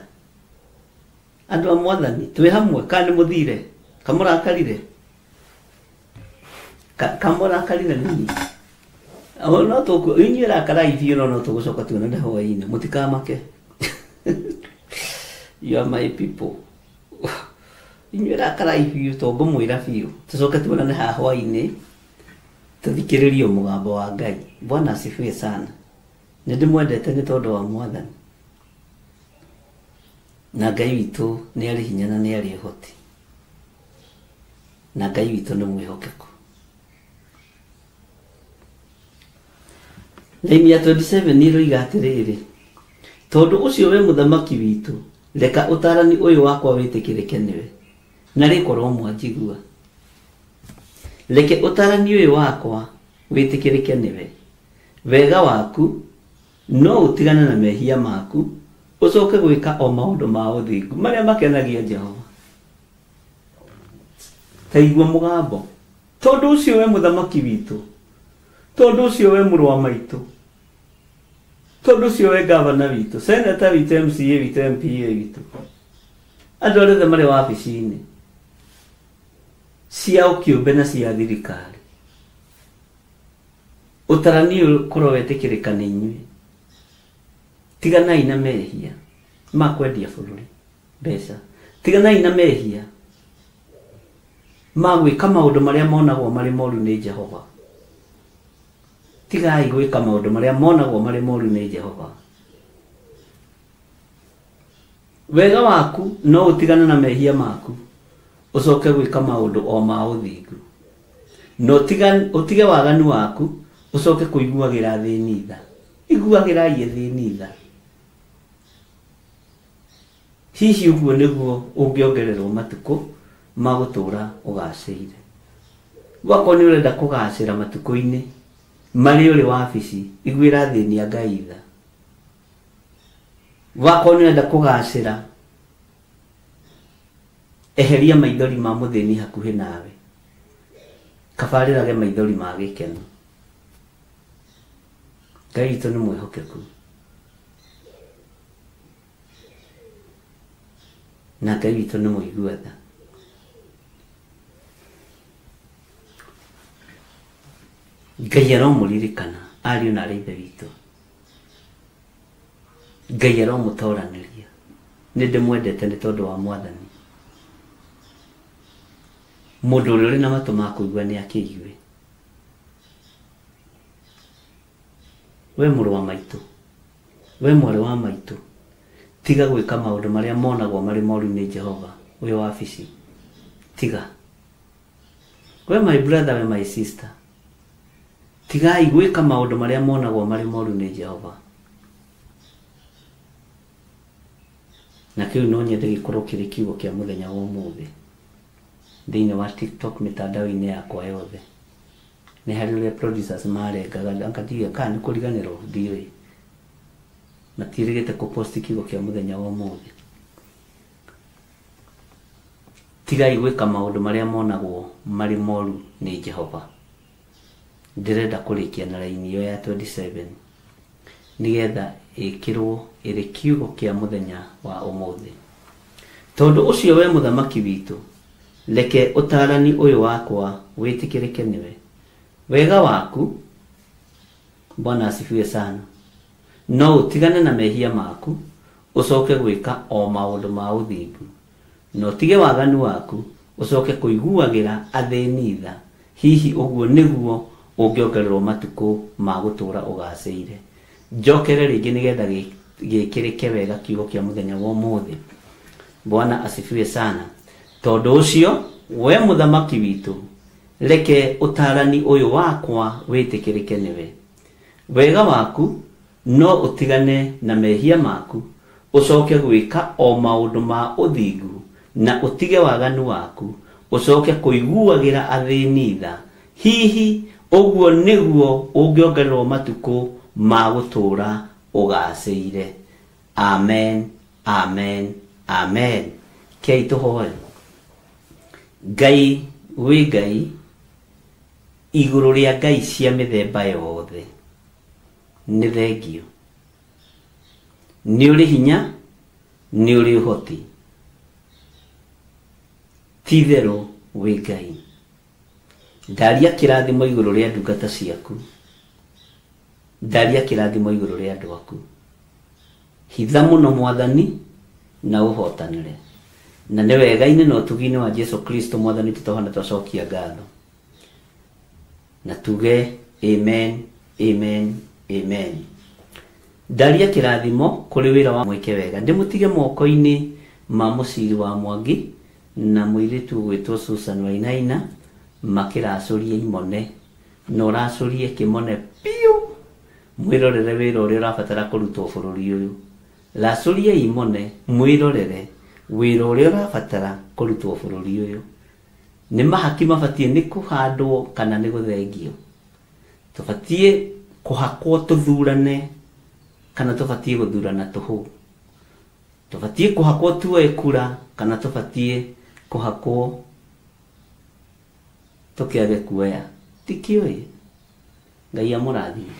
Andũ a Mwathani, twĩ hamwe kana nĩ mũthire? Kamũrakarire? Kamũrakarire nini? O, no tũkũ inyuĩ rakarai biũ no no tũgũcoka tuonane hwaĩ-inĩ mũtikamake. You are my people. Inyuĩ rakarai biũ to ngũmwĩra biũ tũcoke tuonane haha hwaĩ-inĩ tũthikĩrĩrie mũgambo wa Ngai. Bwana asifiwe sana. Nĩ ndĩmwendete nĩ tondũ wa Mwathani. Na Ngai witũ nĩ arĩ hinya na nĩ arĩ ũhoti. Na Ngai witũ nĩ mwĩhokeku. Raini ya 27 ĩroiga atĩrĩrĩ, tondũ ũcio we mũthamaki witũ, reka ũtaarani ũyũ wakwa wĩtĩkĩrĩke nĩwe, na rĩkorwo mwanjigua. Reke ũtaarani ũyũ wakwa wĩtĩkĩrĩke nĩwe. Wega waku no ũtigane na mehia maku, ũcoke gwĩka o maũndũ ma ũthingu marĩa makenagia Jehova. Ta igua mũgambo. Tondũ ũcio we mũthamaki witũ, tondũ ũcio we mũrũ wa maitũ, tondũ ũcio we gavana witũ, seneta witũ, MCA witũ, MPA witũ, andũ arĩa othe marĩ wabici-inĩ ciao kĩũmbe na cia thirikari, ũtarani ũyũ ũkorwo wetĩkĩrĩka nĩ inyuĩ. Tiganai na mehia ma kwendia bũrũri mbeca. Tiganai na mehia ma gwĩka maũndũ marĩa monagwo marĩ moru nĩ Jehova. Tigai gwĩka maũndũ marĩa monagwo marĩ moru nĩ Jehova. Wega waku no ũtigane na mehia maku, ũcoke gwĩka maũndũ o ma ũthingu. Na ũtige waganu waku, ũcoke kũiguagĩra athĩni tha. Iguagĩrai athĩni tha. Hihi ũguo nĩguo ũngĩongererwo matukũ ma gũtũũra ũgacĩire. Wakorwo nĩ ũrenda kũgacĩra matukũ-inĩ marĩa ũrĩ wabici, iguĩra athĩni a Ngai tha. Wakorwo nĩ ũrenda kũgacĩra, eheria maithori ma mũthĩni hakuhĩ nawe. Kabarĩrage maithori ma gĩkeno. Ngai witũ nĩ mwĩhokeku. Na Ngai witũ nĩ mũigua tha. Ngai aromũririkana ariũ na arĩ ithe witũ. Ngai aromũtoranĩria. Nĩ ndĩmwendete nĩ tondũ wa Mwathani. Mũndũ ũrĩa ũrĩ na matũ ma kũigua nĩ akĩigue. We mũrũ wa maitũ, we mwarĩ wa maitũ, tiga gwĩka maũndũ marĩa monagwo marĩ moru nĩ Jehova wĩ wabici. Tiga. We my brother, we my sister, tigai gwĩka maũndũ marĩa monagwo marĩ moru nĩ Jehova. Na kĩu no nyende gĩkorwo kĩrĩ kiugo kĩa mũthenya wa ũmũthĩ thĩinĩ wa TikTok mĩtandao-inĩ yakwa yothe. Nĩ harĩ ũrĩa producers marengaga anga ndiũĩ kana nĩ kũriganĩrwo ndiũĩ. Matiĩrĩgĩte kũ post kiugo kĩa mũthenya wa ũmũthĩ. Tigai gwĩka maũndũ marĩa monagwo marĩ moru nĩ Jehova. Ndĩrenda kũrĩkia na raini ĩyo ya 27 nĩgetha ĩkĩrwo ĩrĩ kiugo kĩa mũthenya wa ũmũthĩ. Tondũ ũcio we mũthamaki witũ, reke ũtaarani ũyũ wakwa wĩtĩkĩrĩke nĩwe. Wega waku, Bwana asifiwe sana, no ũtigane na mehia maku, ũcoke gwĩka o maũndũ ma ũthingu. Na ũtige waganu waku, ũcoke kũiguagĩra athĩni tha, hihi ũguo nĩguo ũngĩongererwo matukũ ma gũtũũra ũgacĩire. Njokere rĩngĩ nĩgetha gĩkĩrĩke wega kiugo kĩa mũthenya wa ũmũthĩ. Bwana asifiwe sana. Tondũ ũcio, we mũthamaki witũ, reke ũtaarani ũyũ wakwa wĩtĩkĩrĩke nĩwe. Wega waku no ũtigane na mehia maku, ũcoke gwĩka o maũndũ ma ũthingu, na ũtige waganu waku, ũcoke kũiguagĩra athĩni tha, hihi ũguo nĩguo ũngĩongererwo matukũ ma gũtũũra ũgacĩire. Amen, amen, amen. Kei tũhoe. Ngai wĩ Ngai igũrũ rĩa ngai cia mĩthemba yothe. Nĩ thengio. Nĩ ũrĩ hinya, nĩ ũrĩ ũhoti. Ti itherũ wĩ Ngai. Ndaria kĩrathimo igũrũ rĩa ndungata ciaku. Ndaria kĩrathimo igũrũ rĩa andũ aku. Hitha mũno Mwathani na ũhotanĩre. Na nĩ wega-inĩ na ũtugi-inĩ wa Jesu Kristo Mwathani witũ twahona twacokia ngatho. Na tuge amen, amen, amen. Ndaria kĩrathimo kũrĩ wĩra wa mwĩke wega. Ndĩmũtige moko-inĩ ma mũciri wa Mwangi na mũirĩtu ũgwĩtwo Susan Wainaina makĩracũria imone. Na ũracũrie kĩmone biũ. Mwĩrorere wĩra ũrĩa ũrabatara kũrutwo bũrũri ũyũ. Racũriai imone mwĩrorere wĩra ũrĩa ũrabatara kũrutwo bũrũri ũyũ. Nĩ mahaki mabatiĩ nĩ kũhandwo kana nĩ gũthengio? Tũbatiĩ Kũhakwo tũthurane kana tũbatiĩ gũthurana tũhũ? Tũbatiĩ kũhakwo tuoe kura kana tũbatiĩ kũhakwo tũkĩage kuoya? Tikĩũĩ. Ngai amũrathime.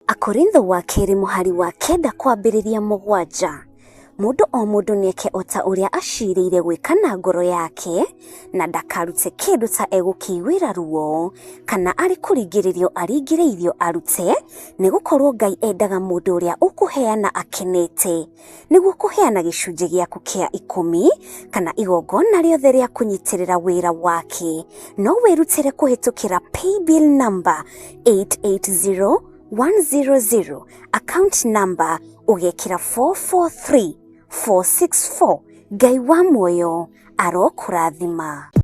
Akorintho wa kerĩ mũhari wa 9 kwambĩrĩria 7. Mũndũ o mũndũ nĩeke o ta ũrĩa acirĩire gwĩka na ngoro yake, na ndakarute kĩndũ ta egũkĩiguĩra ruo, kana arĩ kũringĩrĩrio aringĩrĩirio arute, nĩgũkorwo Ngai endaga mũndũ ũrĩa ũkũheana akenete. Nĩguo kũheana gĩcunjĩ gĩaku kĩa 10 kana igongona rĩothe rĩa kũnyitĩrĩra wĩra wake, no wĩrutĩre kũhĩtũkĩra paybill number 880100, account number ũgekĩra 443464. Ngai wa muoyo arokũrathima.